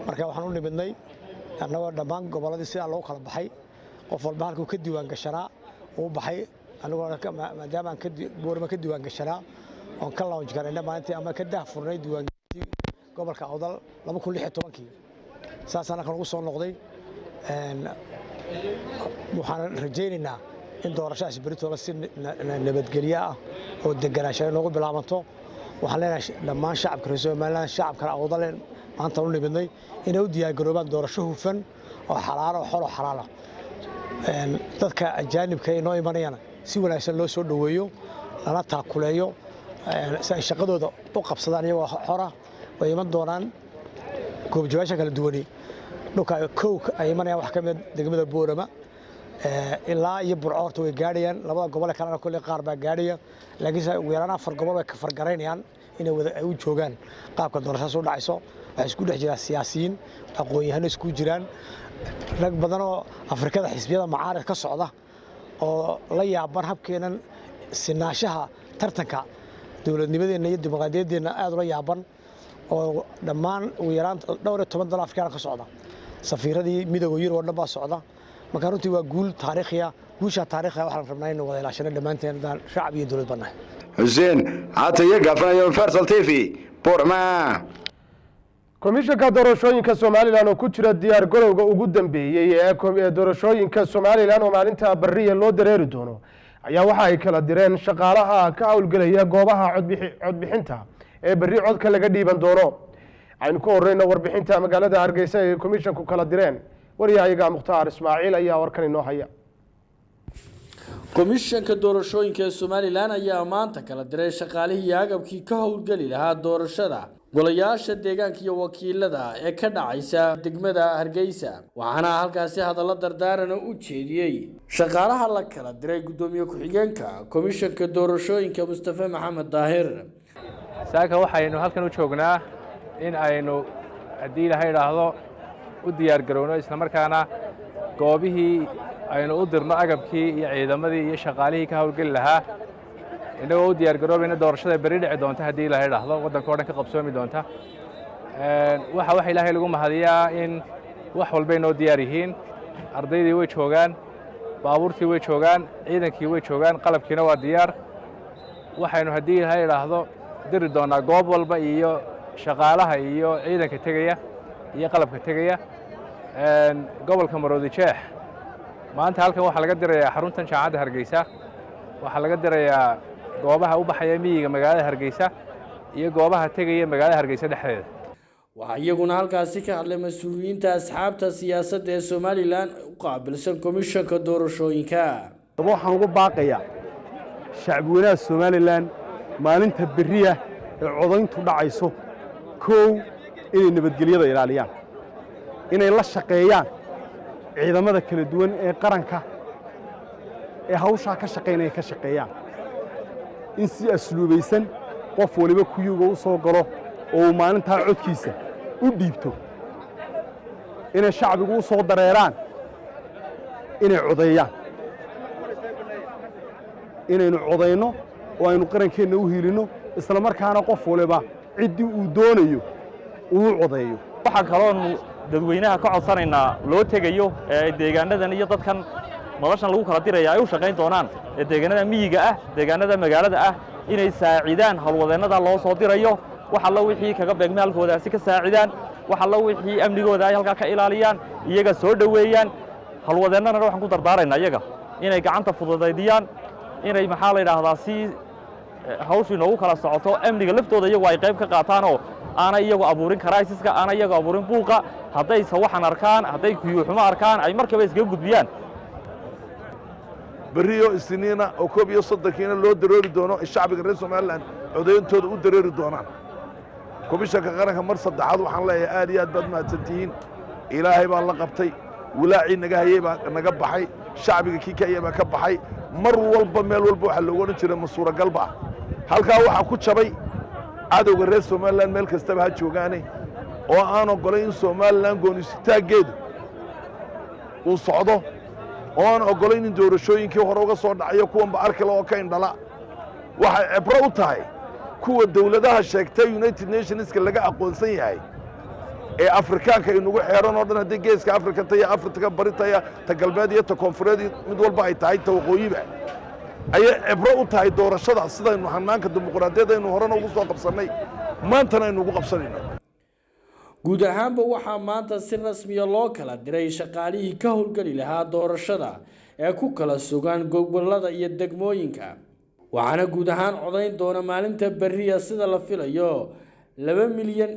Marka waxaan u nimidnay annagoo dhammaan gobolladii sidaa loogu kala baxay, qof walba halkuu ka diiwaan gashanaa uu baxay, anigoo maadaama aan Boorama ka diiwaan gashanaa oon ka launch garayna maalintii ama ka daah furnay diiwaangelintii gobolka Awdal 2016-kii, saasaan halkan ugu soo noqday. Waxaan rajaynaynaa in doorashadaasi beritoole si nabadgelyo ah oo deganaansho ay noogu bilaabanto. Waxaan leenahay dhammaan shacabka reer Somaliland, shacabkana Awdale maanta u nimidnay, inay u diyaargaroobaan doorasho hufan oo xalaalo, xor oo xalaala. Dadka ajaanibka ee noo imanayana si wanaagsan loo soo dhoweeyo, lana taakuleeyo si ay shaqadooda u qabsadaan iyagoo xora. Way iman doonaan goobjoogaasha kala duwani. Dhulka kow ay imanayaan wax ka mid degmada Boorama ilaa iyo Burco horta way gaadhayaan. Labada gobol ee kalena kolley qaar baa gaadhaya, laakiinse ugu yaraan afar gobol way ka fargaraynayaan inay wada ay u joogaan qaabka doorashadaas u dhacayso. Waxay isku dhex jiraan siyaasiyiin, aqoon-yahano isku jiraan, rag badan oo Afrikada xisbiyada mucaarid ka socda oo la yaaban habkeenan sinaashaha tartanka dowladnimadeenna iyo dimuqraadiyaddeenna aad ula yaaban, oo dhammaan ugu yaraan dhowr iyo toban dal Afrikaana ka socda, safiiradii Midowga Yurub oo dhan baa socda. Marka runtii waa guul taariikhiya. Guusha taariikhiga waxaan rabnaa inuu wada ilaashano dhammaanteen haddaan shacab iyo dowlad bannahay.
Xuseen Caataye Gaafanayo, Universal TV, Boorama.
Komishanka doorashooyinka Somalilan oo ku jira diyaar garowga ugu dambeeyey ee doorashooyinka Somalilan oo maalinta bariya loo dareeri doono, ayaa waxa ay kala direen shaqaalaha ka howlgelaya goobaha codbixinta ee berri codka laga dhiiban doono. Aynu ku horeyno warbixinta magaalada Hargeysa ee komishanku kala direen. Wariyahayaga Mukhtaar Ismaaciil ayaa warkan inoo haya.
Komishanka doorashooyinka ee Somalilan ayaa maanta kala diray shaqaalihii agabkii ka howlgeli lahaa doorashada.
Golayaasha deegaanka iyo wakiilada ee ka dhacaysa degmada Hargeysa. Waxaana halkaasi hadallo dardaarana u jeediyey shaqaalaha la kala diray guddoomiye ku-xigeenka komishanka doorashooyinka Mustafe Maxamed Daahir.
Saaka waxaynu halkan u joognaa in aynu, haddii Ilaahay idhaahdo, u diyaar garowno, islamarkaana goobihii aynu u dirno agabkii iyo ciidamadii iyo shaqaalihii ka howlgeli lahaa, innagoo u diyaar garoobayna doorashada berri dhici doonta, haddii Ilaahay idhaahdo, waddanka o dhan ka qabsoomi doonta. Waxa Ilaahay lagu mahadiyaa in wax walbay noo diyaar yihiin. Ardaydii way joogaan, baabuurtii way joogaan, ciidankii way joogaan, qalabkiina waa diyaar. Waxaynu, haddii Ilaahay idhaahdo, diri doonaa goob walba iyo shaqaalaha iyo ciidanka tegaya iyo qalabka tegaya. Gobolka Maroodi Jeex maanta halkan waxaa laga dirayaa xaruntan Jaamacadda Hargeysa, waxaa laga dirayaa goobaha u baxaya miyiga magaalada Hargeysa iyo goobaha tegaya magaalada Hargeysa dhexdeeda.
Waxaa iyaguna halkaasi ka hadlay mas-uuliyiinta asxaabta siyaasadda ee Somalilan u qaabilsan komishanka doorashooyinka.
Waxaan ugu baaqayaa shacbweynaha Somalilan maalinta berriya ee codayntu dhacayso, kow, inay nabadgelyada ilaaliyaan, inay la shaqeeyaan ciidamada kala duwan ee qaranka ee hawshaa ka shaqaynaya, ka shaqeeyaan in si asluubaysan qof waliba kuyuga u soo galo oo uu maalintaa codkiisa u dhiibto, inay shacbigu u soo dareeraan inay codeeyaan, inaynu codayno oo aynu qarankeenna u hiilinno, isla markaana qof waliba ciddii uu doonayo uu codeeyo.
Waxaan kaloonu dadweynaha ka codsanaynaa loo tegayo ee deegaanadan iyo dadkan madashan lagu kala diraya ay u shaqayn doonaan ee deegaanada miyiga ah, deegaanada magaalada ah, inay saacidaan howlwadeennada loo soo dirayo. Wax allo wixii kaga beegmay halkoodaasi ka saacidaan, wax allo wixii amnigooda ay halkaa ka ilaaliyaan, iyaga soo dhoweeyaan. Howlwadeennadana waxaan ku dardaaraynaa iyaga inay gacanta fududaydiyaan, inay, maxaa la yidhaahdaa, si hawshu inoogu kala socoto amniga laftooda iyagu ay qayb ka qaataanoo aanay iyagu abuurin crisis-ka, aanay iyagu abuurin buuqa. Hadday sawaxan arkaan, hadday kuyuuxumo arkaan, ay markaba iskaga gudbiyaan.
Berriyo Isniina oo 31-kiina loo dareeri doono, shacbiga reer Somalilan codayntooda u dareeri doonaan. Komishanka qaranka mar saddexaad waxaan leeyahay, aad iyo aad baad mahadsantihiin. Ilaahay baa la qabtay, walaacii naga hayey baa naga baxay, shacbiga kii ka hayey baa ka baxay. Mar walba meel walba waxaa loogu odhan jiray, ma suuragalba ah? Halkaa waxaa ku jabay cadowga reer Somalilan meel kastaba ha joogaane oo aan oggolayn in Somalilan goonisitaaggeedu uu socdo, oo aan oggolayn in doorashooyinkii hore uga soo dhacayo kuwanba arkila oo ka indhala. Waxay cibro u tahay kuwa dawladaha sheegtay United Nationska laga aqoonsan yahay ee Afrikaanka inugu xeeran oo dhan, haddii Geeska Afrika taya, Afrika baritaya, ta galbeed iyo ta koonfureed, mid walba ay tahay, ta waqooyiba, ayay cibro u tahay doorashada sidaynu hanaanka dimuqraadiyadda aynu horena ugu soo qabsannay, maantana aynu ugu qabsanayno.
Guud ahaanba waxaa maanta si rasmiya loo kala diray shaqaalihii ka howlgeli lahaa doorashada ee ku kala sugan gobolada iyo degmooyinka, waxaana guud ahaan codayn doona maalinta berriya, sida la filayo, 2.5 milyan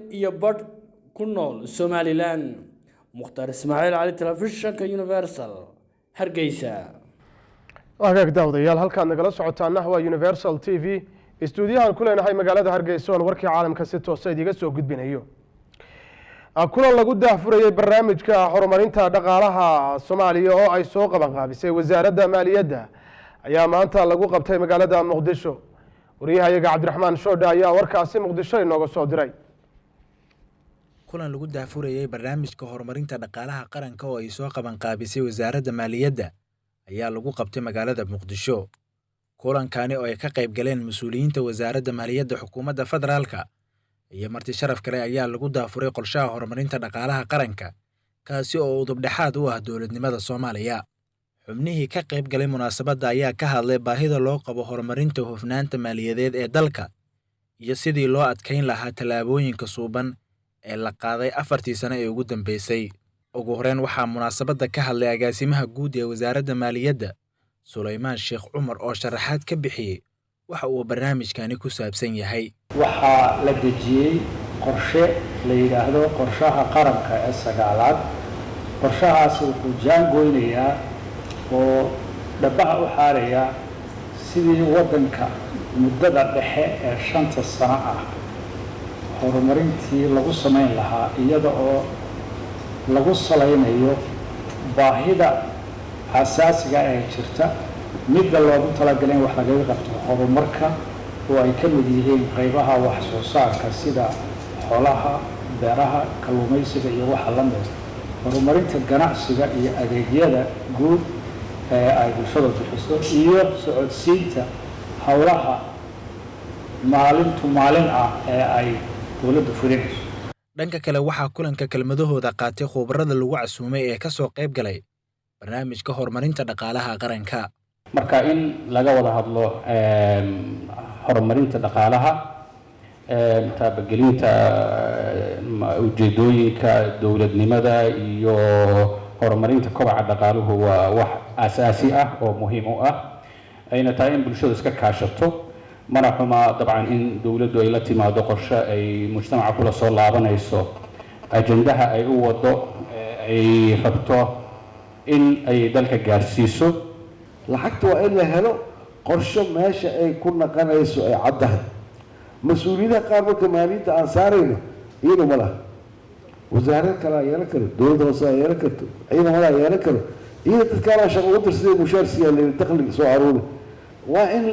ku nool Somalilan. Mukhtaar Ismaaciil Cali, telefishanka Universal, Hargeysa.
Hagaag daawadayaal, halkaad nagala socotaana waa Universal TV, istuudiyahan ku leenahay magaalada Hargeysa, oon warkii caalamka si toosa idiga soo gudbinayo. Kulan lagu daahfurayey barnaamijka horumarinta dhaqaalaha Soomaaliya oo ay soo qaban qaabisay wasaaradda maaliyadda ayaa maanta lagu qabtay magaalada Muqdisho. Wariyahayaga Cabdiraxmaan Shoodhe ayaa warkaasi Muqdisho inooga soo diray.
Kulan lagu daahfurayey barnaamijka horumarinta dhaqaalaha qaranka oo ay soo qaban qaabisay wasaaradda maaliyadda ayaa lagu qabtay magaalada Muqdisho. Kulankani oo ay ka qayb galeen mas-uuliyiinta wasaaradda maaliyadda xukuumadda federaalka iyo marti sharaf kale ayaa lagu daafuray qorshaha horumarinta dhaqaalaha qaranka, kaasi oo udubdhexaad u ah dowladnimada Soomaaliya. Xubnihii ka qayb galay munaasabadda ayaa ka hadlay baahida loo qabo horumarinta hufnaanta maaliyadeed ee dalka iyo sidii loo adkayn lahaa tallaabooyinka suuban ee la qaaday 4-tii sano ee ugu dambeysay. Ugu horreyn waxaa munaasabadda ka hadlay agaasimaha guud ee wasaaradda maaliyadda, Sulaymaan Sheekh Cumar, oo sharaxaad ka bixiyey waxa uu barnaamijkani ku saabsan yahay.
Waxaa la dejiyey qorshe la yidhaahdo qorshaha qaranka ee sagaalaad. Qorshahaasi wuxuu jaangoynayaa oo dhabaha u xaarayaa sidii waddanka muddada dhexe ee 5-ta sano ah Horumarintii lagu samayn lahaa iyada oo lagu salaynayo baahida asaasiga ee jirta, midda loogu talagalay in wax lagaga qabto horumarka, oo ay ka mid yihiin qaybaha wax soo saarka sida xoolaha, beeraha, kalluumaysiga iyo waxa la mida, horumarinta ganacsiga iyo adeegyada guud ee ay bulshada bixiso, iyo socodsiinta howlaha maalintu maalin ah ee ay dowladdu fulinayso.
Dhanka kale, waxaa kulanka kelmadahooda qaatay khubarada lagu casuumay ee ka soo qayb galay barnaamijka horumarinta dhaqaalaha qaranka.
Marka in laga wada hadlo horumarinta dhaqaalaha, taabagelinta ujeedooyinka dowladnimada iyo horumarinta kobaca dhaqaaluhu waa wax aasaasi ah oo muhiim u ah, ayna tahay in bulshadu iska kaashato. Mana xuma dabcan in dowladdu ay la timaado qorshe ay mujtamaca kula soo laabanayso, ajendaha ay u wado, ay rabto in ay dalka gaarsiiso.
Lacagta waa in la helo qorsho meesha ay ku naqanayso ay caddahay. Mas-uuliyadaha qaar marka maaliyadda aan saarayno iyadu ma laha, wasaarad kale aa yeelan karo, dowladda hoose aa yeelan karto, ciidamada aa yeelan karo, iyada dadkaanaa shaqo u dirsaday, mushaar siiyaa la dakhliga soo aruuri. Waa in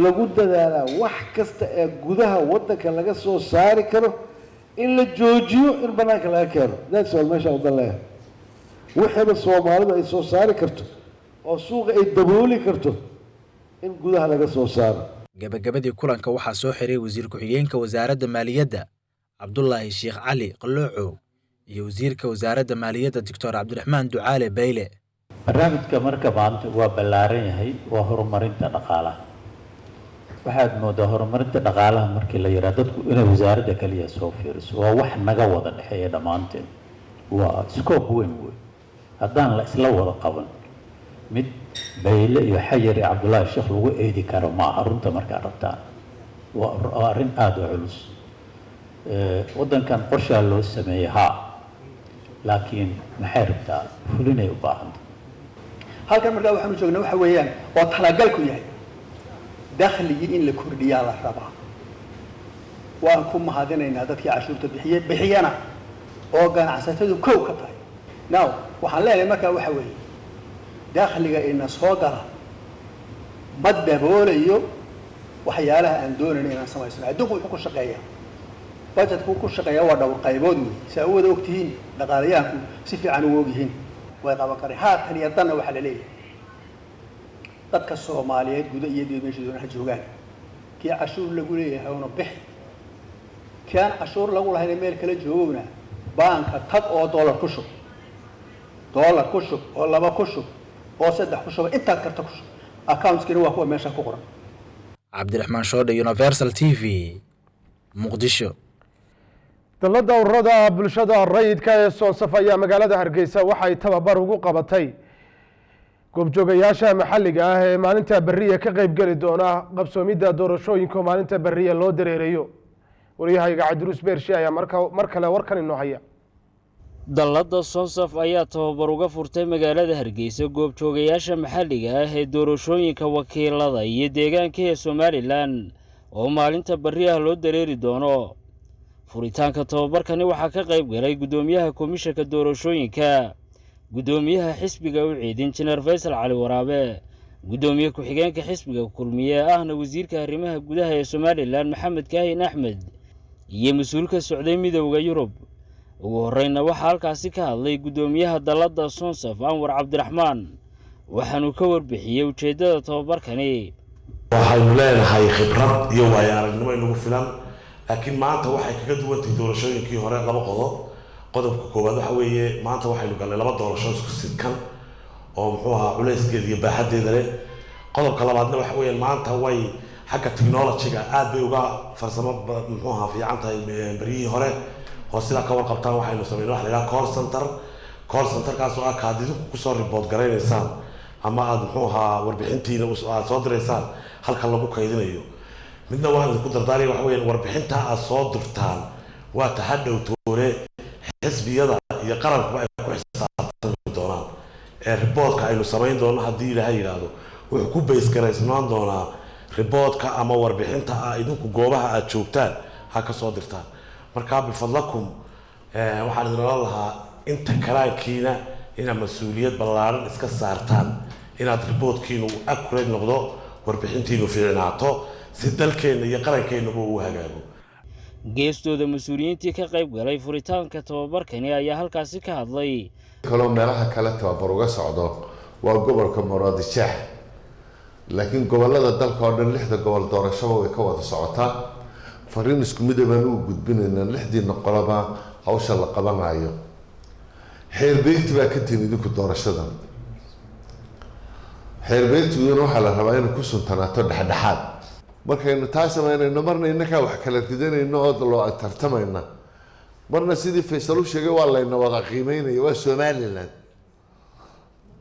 lagu dadaalaa wax kasta ee gudaha waddanka laga soo saari karo in la joojiyo in banaanka laga keeno. That's all meesha wadan leeyahay. Wixiiba Soomaalidu ay soo saari karto oo suuqa ay dabooli karto in gudaha laga soo saaro.
Gabagabadii kulanka waxaa soo xiray wasiir ku-xigeenka wasaaradda maaliyadda Cabdulaahi Sheekh Cali Qalooco iyo wasiirka wasaaradda maaliyadda Doctor Cabdiraxmaan Ducaale Bayle.
Barnaamijka marka maanta waa ballaaran yahay, waa horumarinta dhaqaalaha. Waxaad moodaa horumarinta dhaqaalaha markii la yidhaha dadku inay wasaaradda kaliya soo fiiriso. Waa wax naga wada dhexeeya dhammaanteen, waa scope weyn wey. Haddaan la isla wada qaban, mid Bayle iyo Xayar iyo Cabdullaahi Sheekh lagu eedi karo ma aha. Runta markaa rabtaan, waa arrin aada u culus. Waddankan qorshaa loo sameeyey haa, laakiin maxay rabtaa? Fulinay u baahanta.
Halkan markaa waxaanu joognaa waxa weeyaan oo talagalku yahay dakhligii in la kordhiyaa la rabaa. Waan ku mahadinaynaa dadkii cashuurta bixiyey, bixiyana, oo ganacsatadu kow ka tahay. Now waxaan leenahay markaa waxa weeye dakhliga ina soo gala ma daboolayo waxyaalaha aan doonayno inaan samaysano. Adduunku wuxuu ku shaqeeyaa, budgetku ku shaqeeyaa waa dhowr qaybood wey. Si aa u wada ogtihiin, dhaqaalayahanku si fiican ugu ogyihiin, way qaban kareen. Haatan iyo danna waxaa la leeyahay dadka Soomaaliyeed guda iyo dibad meesha doonaan ha joogaan, kii cashuur lagu leeyahay una bixi, kii aan cashuur lagu lahayna meel kala joogowna baanka tag oo dollar ku shub, dollar ku shub oo laba ku shub oo saddex ku shuba, intaad karta ku shub. Accountskina waa kuwa meesha ku qoran.
Cabdiraxmaan Shoodhe, Universal TV, Muqdisho.
Dalladda ururada bulshada rayidka ee Soonsaf ayaa magaalada Hargeysa waxay tababar ugu qabatay goobjoogayaasha maxalliga ah ee maalinta berriya ka qaybgeli doona qabsoomidda doorashooyinka maalinta berriya loo dareerayo. Waryahayga Cabdiruus Beershe ayaa marka mar kale warkan inoo haya.
Dalladda Sonsaf ayaa tababar uga furtay magaalada Hargeysa goobjoogayaasha maxalliga ah ee doorashooyinka wakiilada iyo deegaanka ee Somalilan oo maalinta berri ah loo dareeri doono. Furitaanka tababarkani waxaa ka qayb galay guddoomiyaha komishanka doorashooyinka, guddoomiyaha xisbiga UCID Injineer Faysal Cali Waraabe, guddoomiye ku-xigeenka xisbiga Kulmiye ahna wasiirka arrimaha gudaha ee Somalilan Maxamed Kaahin Axmed iyo mas-uul ka socday Midowda Yurub. Ugu horreynna waxaa halkaasi ka hadlay guddoomiyaha dalladda Sonsaf Anwar Cabdiraxmaan, waxaanuu ka warbixiyey ujeeddada tababarkani.
Waxaynu leenahay khibrad iyo waayo aragnimo inagu filan, laakiin maanta waxay kaga duwantahay doorashooyinkii hore laba qodob. Qodobka koowaad waxa weeye maanta waxaynu galnay laba doorasho isku sidkan oo muxuu ahaa culayskeeda iyo baaxaddeeda leh. Qodobka labaadna waxa weeyaan maanta way xagga technology-ga aad bay uga farsamo muxuu ahaa fiican tahay beryihii hore, oo sidaa ka warqabtaan waxaynu sameynay waxa la yidhaha call center. Call centerkaas oo ah kaad idinku kusoo report garaynaysaan ama aada muxuu ahaa warbixintiina aad soo diraysaan halka lagu kaydinayo. Midna waan idinku dardaaraya, waxa weeyaan warbixinta aad soo dirtaan waa ta hadhow toore xisbiyada iyo qarankuba ay ku xisaabtami doonaan ee riboodka aynu samayn doono. Haddii Ilaahay yidhaahdo, wuxuu ku bays garaysnaan doonaa riboodka ama warbixinta ah idinku goobaha aad joogtaan ha ka soo dirtaan. Markaa bifadlakum, waxaan idin oran lahaa inta karaankiina inaad mas-uuliyad ballaaran iska saartaan, inaad reportkiinu uu accurate noqdo, warbixintiinu fiicnaato, si dalkeenna iyo qarankeennuba uu hagaago.
Geestooda, mas-uuliyiintii ka qayb galay furitaanka tababarkani ayaa halkaasi ka hadlay.
Kaloo meelaha kale tababar uga socdo waa gobolka Maroodijeex, laakiin gobolada dalka oo dhan, lixda gobol, doorashaba way ka wada socotaa. Fariin isku mid ah baan ugu gudbinaynaa lixdiina qoloba hawsha la qabanayo. Xeer beegti baa ka tihin idinku doorashadan. Xeer beegtiguna waxaa la rabaa inay ku suntanaato dhexdhexaad. Markaynu taa samaynayno, marna innakaa wax kala ridanayno oo loo tartamayna, marna sidii Faysal u sheegay waa layna wada qiimeynaya, waa Somaliland.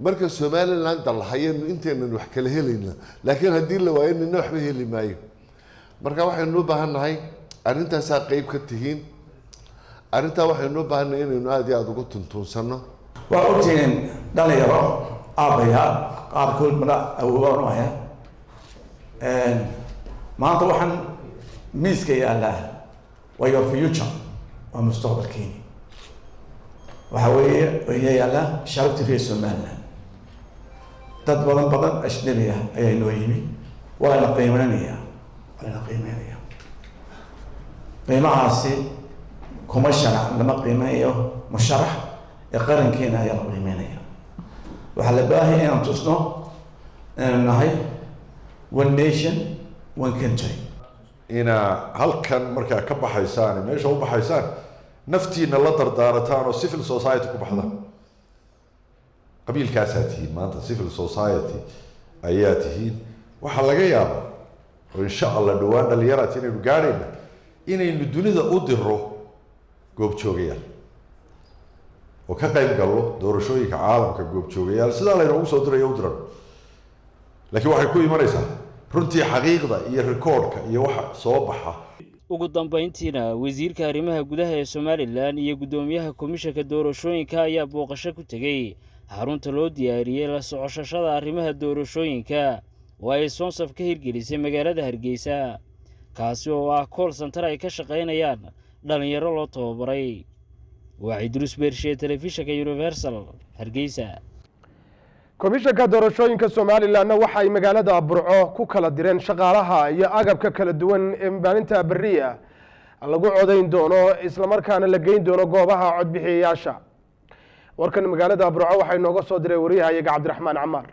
Marka Somaliland dalhayanu intaynan wax kala helayna, laakiin haddii la waayo nina waxba heli maayo. Marka waxaynu u baahan nahay, arrintaasaa qeyb ka tihiin arrintaa, waxaynu u baahannahay inaynu aada iyo aada ugu tuntuunsanno.
Waa ogtihiin, dhalinyaro aabbayaal qaarkood mala awoobaan u haya. Maanta waxaan miiska yaallaa waa your future, waa mustaqbalkeeni. Waxa weeye ina yaallaa sharaftii reer Somaliland. Dad badan badan ajnabi ah ayaa inoo yimi. Waa layna qiimeynaya, waa layna qiimeynaya. Qiimahaasi kuma sharax, lama qiimeeyo musharax ee qarankeena ayaa la qiimeynaya. Waxaa la baahaya inaan tusno inaynu nahay one nation, one country.
Inaa halkan markaa ka baxaysaan, meesha u baxaysaan, naftiina la dardaarataan oo civil society ku baxda. Qabiilkaasaa tihiin maanta, civil society ayaa tihiin. Waxaa laga yaabaa oo insha Allah dhowaan dhalinyaraat inaynu gaadhayna inaynu dunida u diro goobjoogayaal oo ka qayb gallo doorashooyinka caalamka, goobjoogayaal sidaa laynoogu soo dirayo u diran. Laakiin waxay ku imanaysaa runtii xaqiiqda iyo recordka iyo waxa soo baxa.
Ugu dambeyntiina, wasiirka arrimaha gudaha ee Somaliland iyo guddoomiyaha komishanka doorashooyinka ayaa booqasho ku tegey xarunta loo diyaariyey la socoshashada arrimaha doorashooyinka oo ay SONSAF ka hirgelisay magaalada Hargeysa, kaasi oo ah call center ay ka shaqaynayaan dhalinyaro loo tababaray. Waa Cidrus Beershe, telefishinka Universal, Hargeysa.
Komishanka doorashooyinka Somalilandna waxa ay magaalada Burco ku kala direen shaqaalaha iyo agabka kala duwan ee maalinta beriya lagu codayn doono, islamarkaana la geyn doono goobaha codbixiyayaasha. Warkan magaalada Burco waxaa inooga soo diray wariyahayaga Cabdiraxmaan Camaar.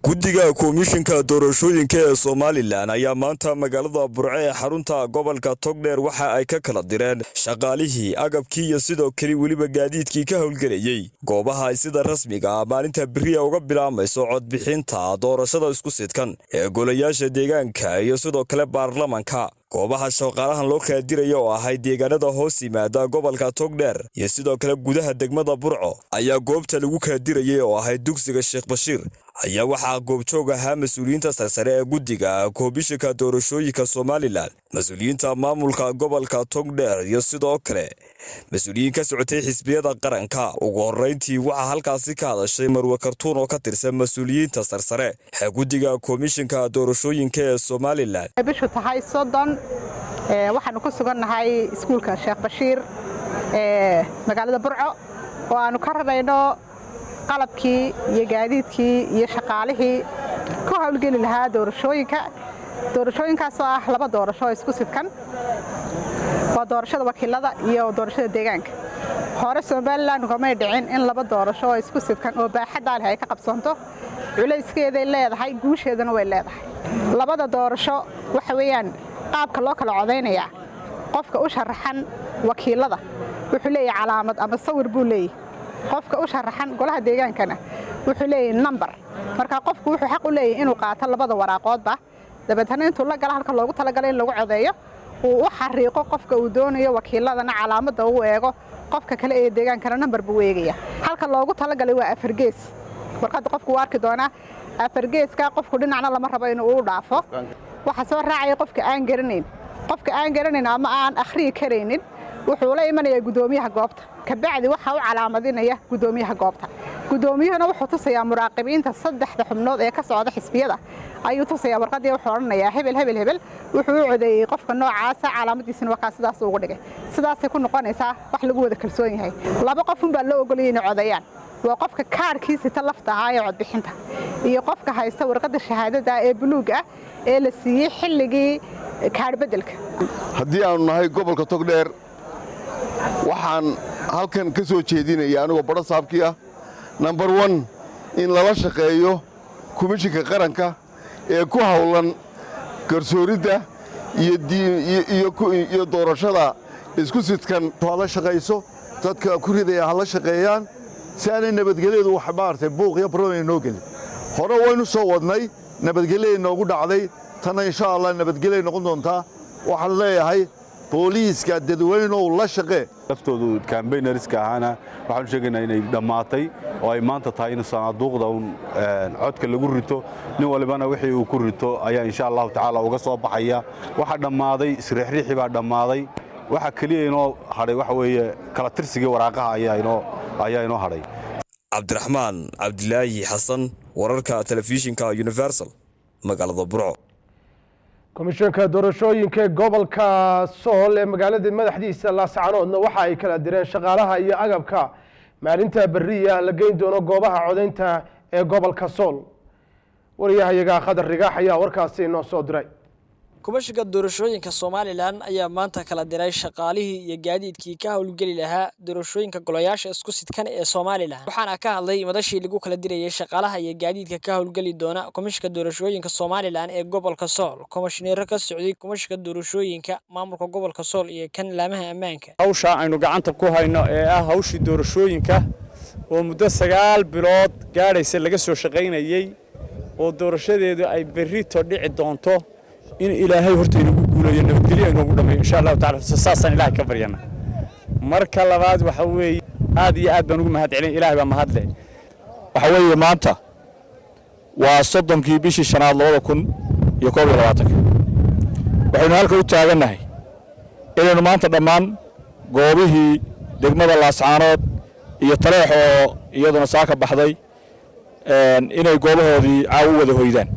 Guddiga komishinka doorashooyinka ee Somaliland ayaa maanta magaalada Burco ee xarunta gobolka Togdheer waxa ay ka kala direen shaqaalihii, agabkii iyo sidoo kale weliba gaadiidkii ka howlgelayey goobaha ay sida rasmiga ah maalinta beriya uga bilaabmayso codbixinta doorashada isku sidkan ee golayaasha deegaanka iyo sidoo kale baarlamanka. Goobaha shaqaalahan loo kala diraya oo ahay deegaanada hoos yimaada gobolka Togdheer iyo sidoo kale gudaha degmada Burco ayaa goobta lagu kala dirayay oo ahayd dugsiga Sheekh Bashiir ayaa waxaa goobjoog ahaa mas-uuliyiinta sarsare ee guddiga komishinka doorashooyinka Somaliland, mas-uuliyiinta maamulka gobolka Togdheer iyo sidoo kale mas-uuliyiin ka socotay xisbiyada qaranka. Ugu horreyntii, waxaa halkaasi ka hadashay Marwe Kartuun oo ka tirsan mas-uuliyiinta sarsare ee guddiga komishinka doorashooyinka ee Somaliland.
Bishu tahay 30, waxaanu ku sugannahay iskuulka Sheekh Bashiir ee magaalada Burco oo aanu ka rarayno qalabkii iyo gaadiidkii iyo shaqaalihii ku howlgeli lahaa doorashooyinka. Doorashooyinkaasoo ah laba doorasho oo isku sidkan, waa doorashada wakiilada iyo doorashada deegaanka. Hore Somaliland ugamay dhicin in laba doorasho oo isku sidkan oo baaxaddaa leh ay ka qabsoonto. Culayskeeday leedahay, guusheedana way leedahay. Labada doorasho waxa weeyaan qaabka loo kala codaynayaa: qofka u sharaxan wakiilada wuxuu leeyahay calaamad ama sawir buu leeyahay, qofka u sharaxan golaha deegaankana wuxuu leeyahay number. Marka qofku wuxuu xaq u leeyahay inuu qaato labada waraaqoodba, dabeetana intuu la gala halka loogu talagalay in lagu codeeyo uu u xariiqo qofka uu doonayo. Wakiiladana calaamadda uu eego, qofka kale ee deegaankana number buu eegaya. Halka loogu talagalay waa afargees. Warqadda qofku wuu arki doonaa afargeeska. Qofku dhinacna lama rabo inuu u dhaafo. Waxaa soo raacaya qofka aan garanayn. Qofka aan garanayn ama aan akhriyi karaynin wuxuu la imanayaa guddoomiyaha goobta. Kabacdi waxaa u calaamadinaya guddoomiyaha goobta. Guddoomiyuhuna wuxuu tusayaa muraaqibiinta saddexda xubnood ee ka socda xisbiyada ayuu tusayaa warqaddii. Wuxuu odhanayaa hebel, hebel, hebel wuxuu u codeeyey qofka noocaasa, calaamadiisina waa kaa, sidaas ugu dhigay. Sidaasay ku noqonaysaa wax lagu wada kalsoon yahay. Laba qof unbaa loo ogolayay inay codeeyaan: waa qofka kaarhkii sita lafta ahaa ee codbixinta iyo qofka haysta warqadda shahaadada ee buluuga ah ee la siiyey xilligii kaadh beddelka.
Haddii aanu nahay gobolka Togdheer, waxaan halkan ka soo jeedinaya anigoo badho saabkii ah, number one, in lala shaqeeyo komishinka qaranka ee ku hawlan garsooridda iyo doorashada isku sidkan.
Hala shaqayso, dadka ku ridaya hala shaqeeyaan si aanay nabadgelyadu wax maaragtay buuq iyo problem inoo gelin. Hore waynu soo wadnay, nabadgelyaday noogu dhacday, tanna insha Allah nabadgelyay noqon doontaa. Waxaan leeyahay booliiska, dadweynow la shaqee.
Laftoodu campaigners-ka ahaana waxaanu sheegaynaa inay dhammaatay oo ay maanta tahay in sanaaduuqda un codka lagu rito. Nin walibana wixii uu ku rito ayaa insha Allahu tacaala uga soo baxaya. Waxa dhammaaday isriixriixi baa dhammaaday. Waxa keliya inoo hadhay waxa weeye kala tirsigii waraaqaha ayaa inoo hadhay.
Cabdiraxmaan Cabdilaahi Xasan, wararka telefishinka Universal, magaalada Burco.
Komishanka doorashooyinka gobolka Sool ee magaalada madaxdiisa Laascanoodna waxa ay kala direen shaqaalaha iyo agabka maalinta beriya la geyn doono goobaha codaynta ee gobolka Sool. Wariyahayaga Khadar Rigaax ayaa warkaasi inoo soo diray.
Komishanka doorashooyinka Somalilan ayaa maanta kala diray shaqaalihii iyo gaadiidkii ka howlgeli lahaa doorashooyinka golayaasha isku sidkan ee Somalilan. Waxaana ka hadlay madashii lagu kala dirayay shaqaalaha iyo gaadiidka ka howlgeli doona komishanka doorashooyinka Somalilan ee gobolka Sool, komishineero ka socday komishanka doorashooyinka, maamulka gobolka Sool iyo kan laamaha ammaanka.
Hawsha aynu gacanta ku hayno ee ah hawshii doorashooyinka oo muddo 9 bilood gaadhaysa laga soo shaqaynayey oo doorashadeedu ay berrito dhici doonto, in Ilaahay horta inagu guulayo, nabadgelyo inoogu dhammeeyo insha Allahu tacala, saasaan Ilaahay ka baryana. Marka labaad waxa weeye aad iyo aad baan ugu mahad celin, Ilaahay baa mahadle.
Waxa weeye maanta waa 30-kii bishii shanaad 2021-ka. Waxaynu halka u taagannahay inaynu maanta dhammaan goobihii degmada Laascaanood iyo Taleex oo iyaduna saaka baxday inay goobahoodii caaw u wada hoydaan.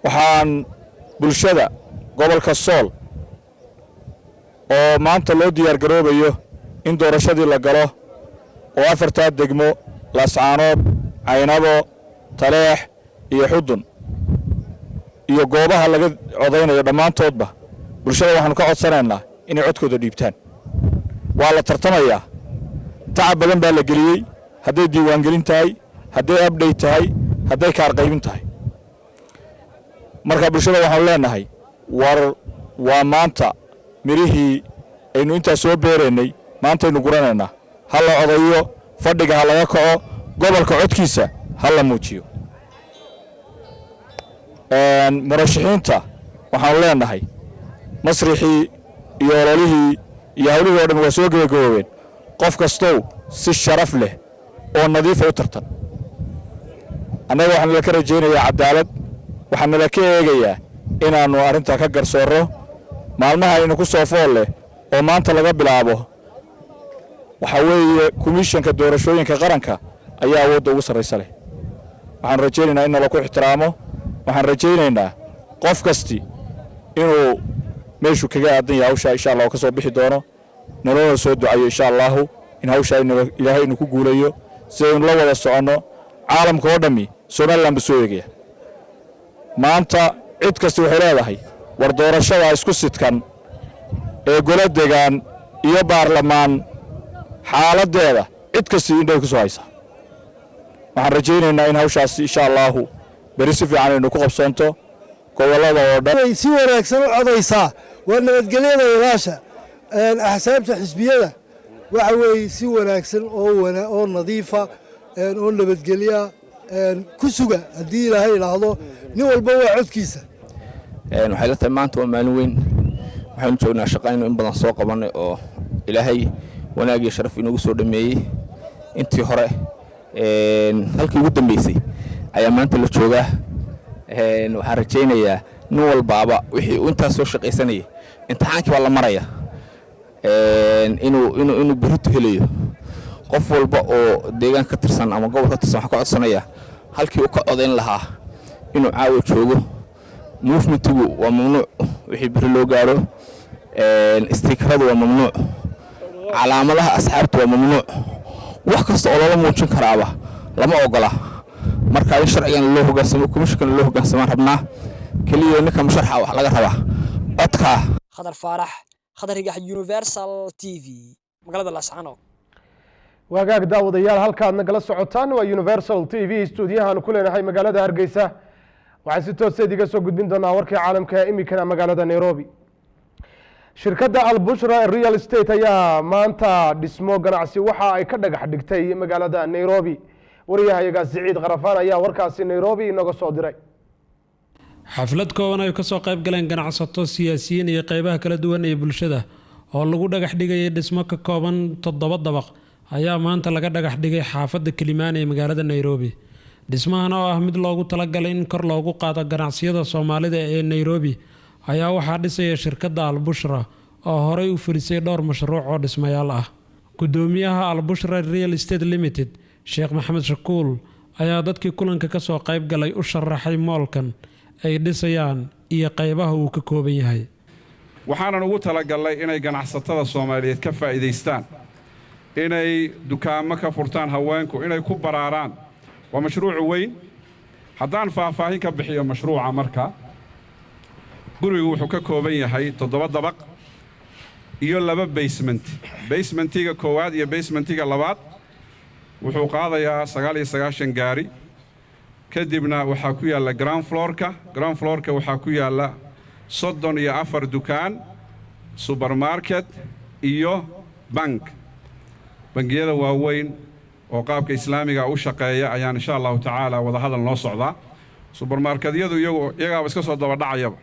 Waxaan bulshada gobolka Sool oo maanta loo diyaar garoobayo in doorashadii la galo oo afartaa degmo, Laascaanood, Caynabo, Taleex iyo Xudun, iyo goobaha laga codaynayo dhammaantoodba, bulshada waxaanu ka codsanaynaa inay codkooda dhiibtaan. Waa la tartamayaa, tacab badan baa la geliyey, hadday diiwaangelin tahay, hadday update tahay, hadday kaar qaybin tahay. Marka bulshada waxaanu leenahay, war waa maanta midhihii aynu intaa soo beeraynay maantaynu guranaynaa. Ha la codayo, fadhiga ha laga kaco, gobolka codkiisa ha la muujiyo. Murashaxiinta waxaanu leenahay masrixii iyo ololihii iyo hawlihii o dhan waa soo gebagaboobeen. Qof kastow si sharaf leh oo nadiifa u tartan. Annaga waxaan nala ka rajaynayaa cadaalad, waxaan nala ka eegayaa inaannu arrintaa ka garsoorro. Maalmaha aynu ku soo fool leh oo maanta laga bilaabo waxaa weeye komishanka doorashooyinka qaranka ayaa awoodda ugu sarraysa leh. Waxaanu rajaynaynaa in nala ku ixtiraamo. Waxaan rajaynaynaa qof kasti inuu meeshuu kaga aadan yahay hawshaa insha Allah ka soo bixi doono, nolona soo ducayo insha Allahu in hawshaa Ilaahay inu ku guulayo. Si aynu la wada soconno, caalamka oo dhammi Somaliland buu soo eegaya maanta. Cid kasta waxay leedahay, war doorashada isku sidkan ee golo degaan iyo baarlamaan xaaladdeeda cid kasta indhay ku soo haysaa. Waxaan rajaynaynaa in hawshaasi insha Allahu beri si fiican aynu ku qabsoonto gobollada oo dhan.
Si wanaagsan u codaysaa waa nabadgelyada ilaasha axsaabta xisbiyada. Waxa weeye si wanaagsan oo nadiifa oo nabadgelya ku suga haddii Ilaahay idhaahdo. Nin walba waa codkiisa.
Waxay la tahay maanta waa maalin weyn. Waxaynu joognaa shaqaynu in badan soo qabannay oo Ilaahay wanaag iyo sharaf inoogu soo dhammeeyey. Intii hore halkii ugu dambeysay ayaa maanta la joogaa. Waxaan rajaynayaa nin walbaaba wixii uu intaas soo shaqaysanayay, imtixaankii baa la maraya, inuu berrito helayo. Qof walba oo deegaan ka tirsan ama gobol ka tirsan waxaan ka codsanaya halkii uu ka codayn lahaa inuu caawa joogo. Movementigu waa mamnuuc wixii beri loo gaaro, stickeradu waa mamnuuc, calaamadaha asxaabta waa mamnuuc, wax kasta oo loola muujin karaaba lama ogola. Marka in sharcigan loo hogaansamo, komishinkana loo hogaansamaan rabnaa. Keliya ninka musharxa wax laga rabaa codkaa.
Khadar Faarax Khadar Higax, Universal TV, magaalada Laascaanood.
Wagaag daawadayaal, halkaad nagala socotaan waa Universal TV, stuudiyahan ku leenahay magaalada Hargeysa. Waxaan si tooseed iga soo gudbin doonaa warkii caalamka ee iminkana magaalada Nairobi. Shirkadda Albushra Real Estate ayaa maanta dhismo ganacsi waxa ay ka dhagax dhigtay magaalada Nairobi. Wariyahayaga Siciid Kharafaan ayaa warkaasi Nairobi inooga soo diray.
Xaflad kooban ay kasoo qayb galeen ganacsato, siyaasiyiin iyo qeybaha kala duwan ee bulshada oo lagu dhagax dhigayay dhismo ka kooban toddoba dabaq ayaa maanta laga dhagax dhigay xaafadda Kilimaani ee magaalada Nairobi. Dhismahan oo ah mid loogu talagalay in kor loogu qaado ganacsiyada Soomaalida ee Nairobi ayaa waxaa dhisaya shirkadda Albushra oo horey u fulisay dhowr mashruuc oo dhismayaal ah. Gudoomiyaha Albushra Real Estate Limited, Sheekh Maxamed Shakuul, ayaa dadkii kulanka kasoo qayb galay u sharaxay moolkan ay dhisayaan iyo qaybaha uu ka kooban yahay.
Waxaanan ugu talagalnay inay ganacsatada Soomaaliyeed ka faa'iidaystaan, inay dukaamo ka furtaan, haweenku inay ku baraaraan. Waa mashruuc weyn. Haddaan faahfaahin ka bixiyo mashruuca, marka gurigu wuxuu ka kooban yahay toddoba dabaq iyo laba basement. Basementiga koowaad iyo basementiga labaad wuxuu qaadayaa 99 gaari. Kadibna waxaa ku yaalla ground floorka. Ground floorka waxaa ku yaalla 34 dukaan, supermarket iyo bank. Bangiyada waaweyn oo qaabka islaamiga u shaqeeya ayaan insha Allahu tacaala wadahadal noo socdaa. Supermarketyadu iyagu iyagaaba iska soo dabadhacayaba.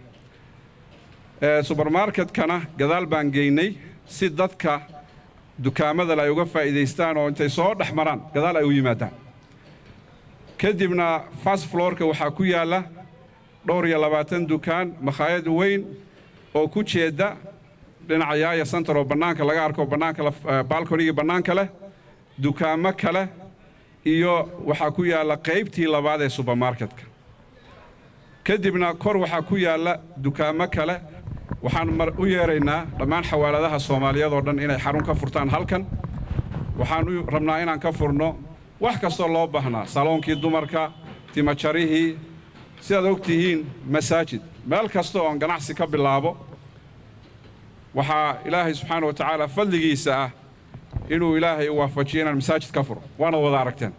Supermarketkana gadaal baan geynay si dadka dukaamada ay uga faa'iidaystaan oo intay soo dhex maraan gadaal ay u yimaadaan. Kadibna first floorka waxaa ku yaalla dhowr iyo labaatan dukaan, makhaayad weyn oo ku jeeda dhinaca Yaaya Center oo bannaanka laga arko, bannaanka balconygii bannaanka leh, dukaamo kale, iyo waxaa ku yaalla qaybtii labaad ee supermarketka. Kadibna kor waxaa ku yaalla dukaamo kale. Waxaan mar u yeeraynaa dhammaan xawaaladaha Soomaaliyeed oo dhan inay xarun ka furtaan halkan. Waxaan u rabnaa inaan ka furno wax kastoo loo baahnaa, saloonkii dumarka, timajarihii, sidaad og tihiin, masaajid. Meel kasta oon ganacsi ka bilaabo, waxaa Ilaahay subxaana wa tacaala fadligiisa ah inuu Ilaahay u waafajiyo inaan masaajid ka furo, waana wada aragteen.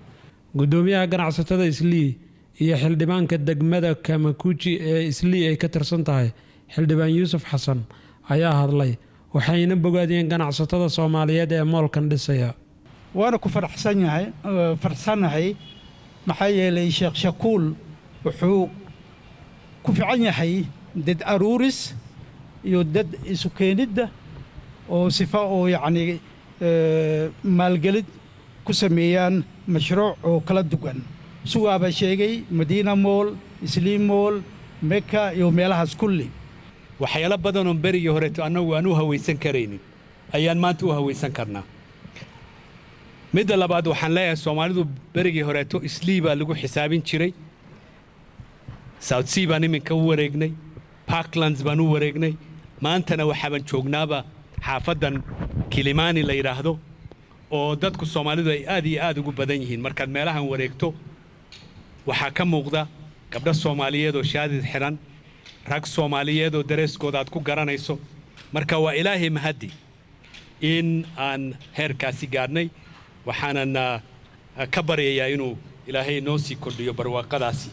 Gudoomiyaha ganacsatada Islii iyo xildhibaanka degmada Kamakuji ee Islii ay ka tirsan tahay, Xildhibaan Yuusuf Xasan, ayaa hadlay, waxayna bogaadiyeen ganacsatada Soomaaliyeed ee moolkan dhisaya.
Waana ku faraxsan yahay, faraxsanahay, maxaa yeelay Sheekh Shakuul wuxuu ku fiican yahay dad aruuris iyo dad isu keenidda oo sifa oo yacni maalgelid ku sameeyaan mashruuc oo kala duwan, sugaaba sheegay Madiina Mall, Islii Mall, Meka iyo meelahaas kulli.
Waxyaalo badanoon berigii horeeto annagu aan u hawaysan karaynin ayaan maanta u hawaysan karnaa. Midda labaad, waxaan leeyahay Soomaalidu berigii horeeto Islii baa lagu xisaabin jiray. South C baan iminka u wareegnay, Parklands baan u wareegnay, maantana waxaaban joognaaba xaafaddan Kilimani la yidhaahdo oo dadku Soomaalidu ay aad iyo aad ugu badan yihiin. Markaad meelahan wareegto, waxaa ka muuqda gabdho Soomaaliyeed oo shaadid xidhan, rag Soomaaliyeed oo dareeskooda aad ku garanayso. Marka waa Ilaahay mahaddi in aan heerkaasi gaadhnay, waxaanan ka baryayaa inuu Ilaahay noo sii kordhiyo barwaaqadaasi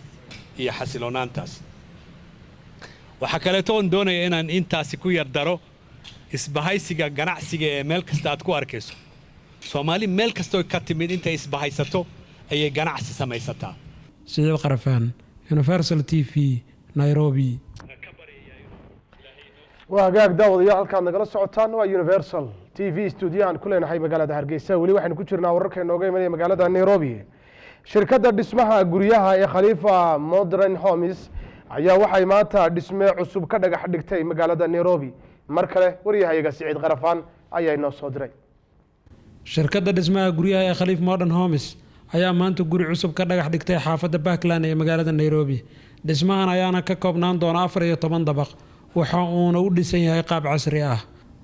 iyo xasiloonaantaasi. Waxaa kaleeto oon doonaya inaan intaasi ku yar daro isbahaysiga ganacsiga ee meel kasta aad ku arkayso. Soomaali meel kastoo ka timid intay isbahaysato ayay ganacsi samaysataa.
Siciid Qarafaan, Universal TV, Nairobi.
Waa hagaag daawadayaal, halkaad nagala socotaan waa Universal TV, stuudiyahan ku leenahay magaalada Hargeysa. Weli waxaynu ku jirnaa wararka inooga imanaya magaalada Nairobi. Shirkadda dhismaha guryaha ee Khalifa Modern Homes ayaa waxay maanta dhisme cusub ka dhagax dhigtay magaalada Nairobi. Mar kale waryahayaga Siciid Qarafaan ayaa inoo soo diray.
Shirkadda dhismaha guryaha ee Khaliif Modern Homes ayaa maanta guri cusub ka dhagax dhigtay xaafadda Parkland ee magaalada Nairobi. Dhismahan ayaana ka koobnaan doona 14 dabaq, waxa uuna u dhisan yahay qaab casri ah.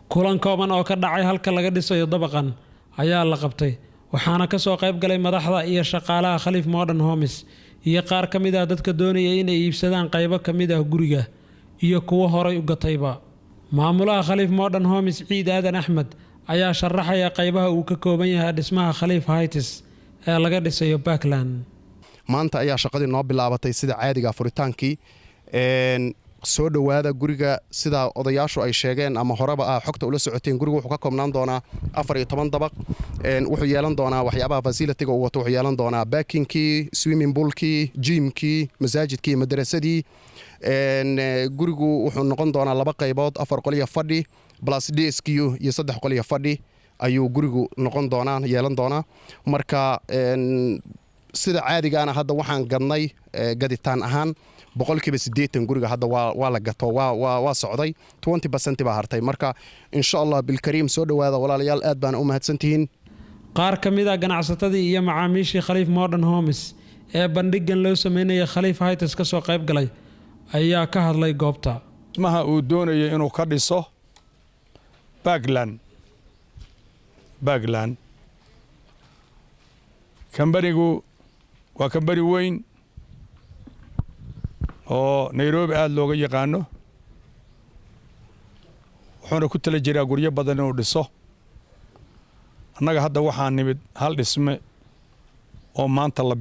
Kulan kooban oo ka dhacay halka laga dhisayo dabaqan ayaa la qabtay, waxaana kasoo qayb galay madaxda iyo shaqaalaha Khaliif Modern Homes iyo qaar ka mid ah dadka doonaya inay iibsadaan qaybo ka mid ah guriga iyo kuwo horay u gatayba. Maamulaha Khaliif Modern Homes, Ciid Aadan Axmed, ayaa sharaxaya qaybaha uu ka kooban yahay dhismaha Khaliif Heights ee laga dhisayo Parkland.
Maanta ayaa shaqadii noo bilaabatay sida caadiga furitaankii. Soo dhowaada guriga. Sida odayaashu ay sheegeen ama horeba ah xogta ula socoteen, guriga wuxuu ka koobnaan doonaa 14 dabaq. Wuxuu yeelan doonaa waxyaabaha facility-ga uu wato. Wuxuu yeelan doonaa parking-kii, swimming pool-kii, gym-kii, masaajidkii, madrasadii. Gurigu wuxuu noqon doonaa laba qaybood: afar qol iyo fadhi plus DSQ iyo saddex qol iyo fadhi ayuu gurigu noqon doonaa, yeelan doonaa. Marka sida caadigaana hadda waxaan gadnay gaditaan ahaan 80% guriga. Hadda waa la gato, waa socday, 20% baa hartay. Marka insha Allah bilkariim, soo dhowaada walaalayaal, aad baana u mahadsantihiin.
Qaar ka mid ah ganacsatadii iyo macaamiishii Khaliif Modern Homes ee bandhigan loo sameynaya Khaliif Heights ka soo qayb galay ayaa ka hadlay goobta.
Dhismaha uu doonayo inuu ka dhiso Parkland, kambanigu waa kambani weyn oo Nairobi aada looga yaqaano, wuxuuna ku tala jiraa guryo badan inuu dhiso. Annaga hadda waxaa nimid hal dhisme oo maanta la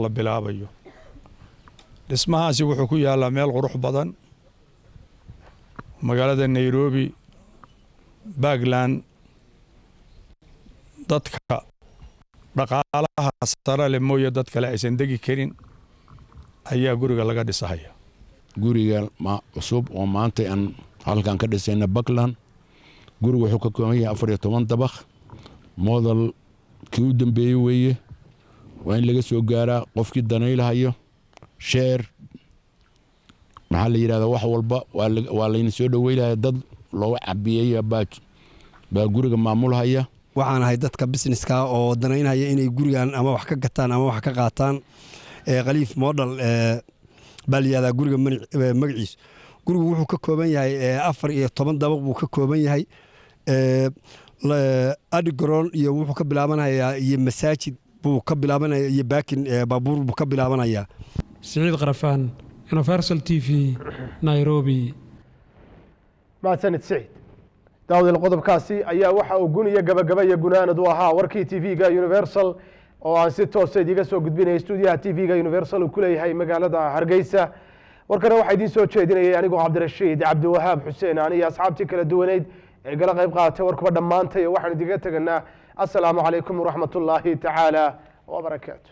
bilaabayo. Dhismahaasi wuxuu ku yaallaa meel qurux badan, magaalada Nairobi, Parkland. Dadka dhaqaalaha sare leh mooye dad kale aysan degi karin ayaa guriga laga dhisahaya.
Guriga cusub oo maanta aan halkan ka dhisayna Parkland, gurigu wuxuu ka kooban yahay 14 dabaq. Model kii u dambeeyey weeye. Waa in laga soo gaaraa qofkii danaylahayo share, maxaa la yidhahdaa, wax walba waa layna soo dhaweynaya. Dad looga cabiyey baa guriga maamulhaya.
Waxaan ahay dadka business-ka oo danaynaya inay gurigan ama wax ka gataan ama wax ka qaataan. Khaliif Model baa la yihahdaa guriga magaciisu. Gurigu wuxuu ka kooban yahay 14 dabaq buu ka kooban yahay. Underground iyo wuxuu ka bilaabanayaa iyo masaajid buu ka bilaabanaya iyo parking baabuur buu ka bilaabanayaa.
Siciid Qarafaan, Universal TV, Nairobi.
Mahadsanid Siciid. Daawadayaal, qodobkaasi ayaa waxa uu gun iyo gabagaba iyo gunaanad u ahaa warkii TV-ga Universal oo aan si toosa idiga soo gudbinayay stuudiyaha TV-ga Universal uu ku leeyahay magaalada Hargeysa. Warkana waxaa idiin soo jeedinayay anigoo Cabdirashiid Cabdiwahaab Xuseen ani iyo asxaabtii kala duwaneyd ee gala qayb qaadatay warkuba dhammaantay. Waxaan idiga teganaa assalaamu calaykum waraxmatullaahi tacaala wabarakaatu.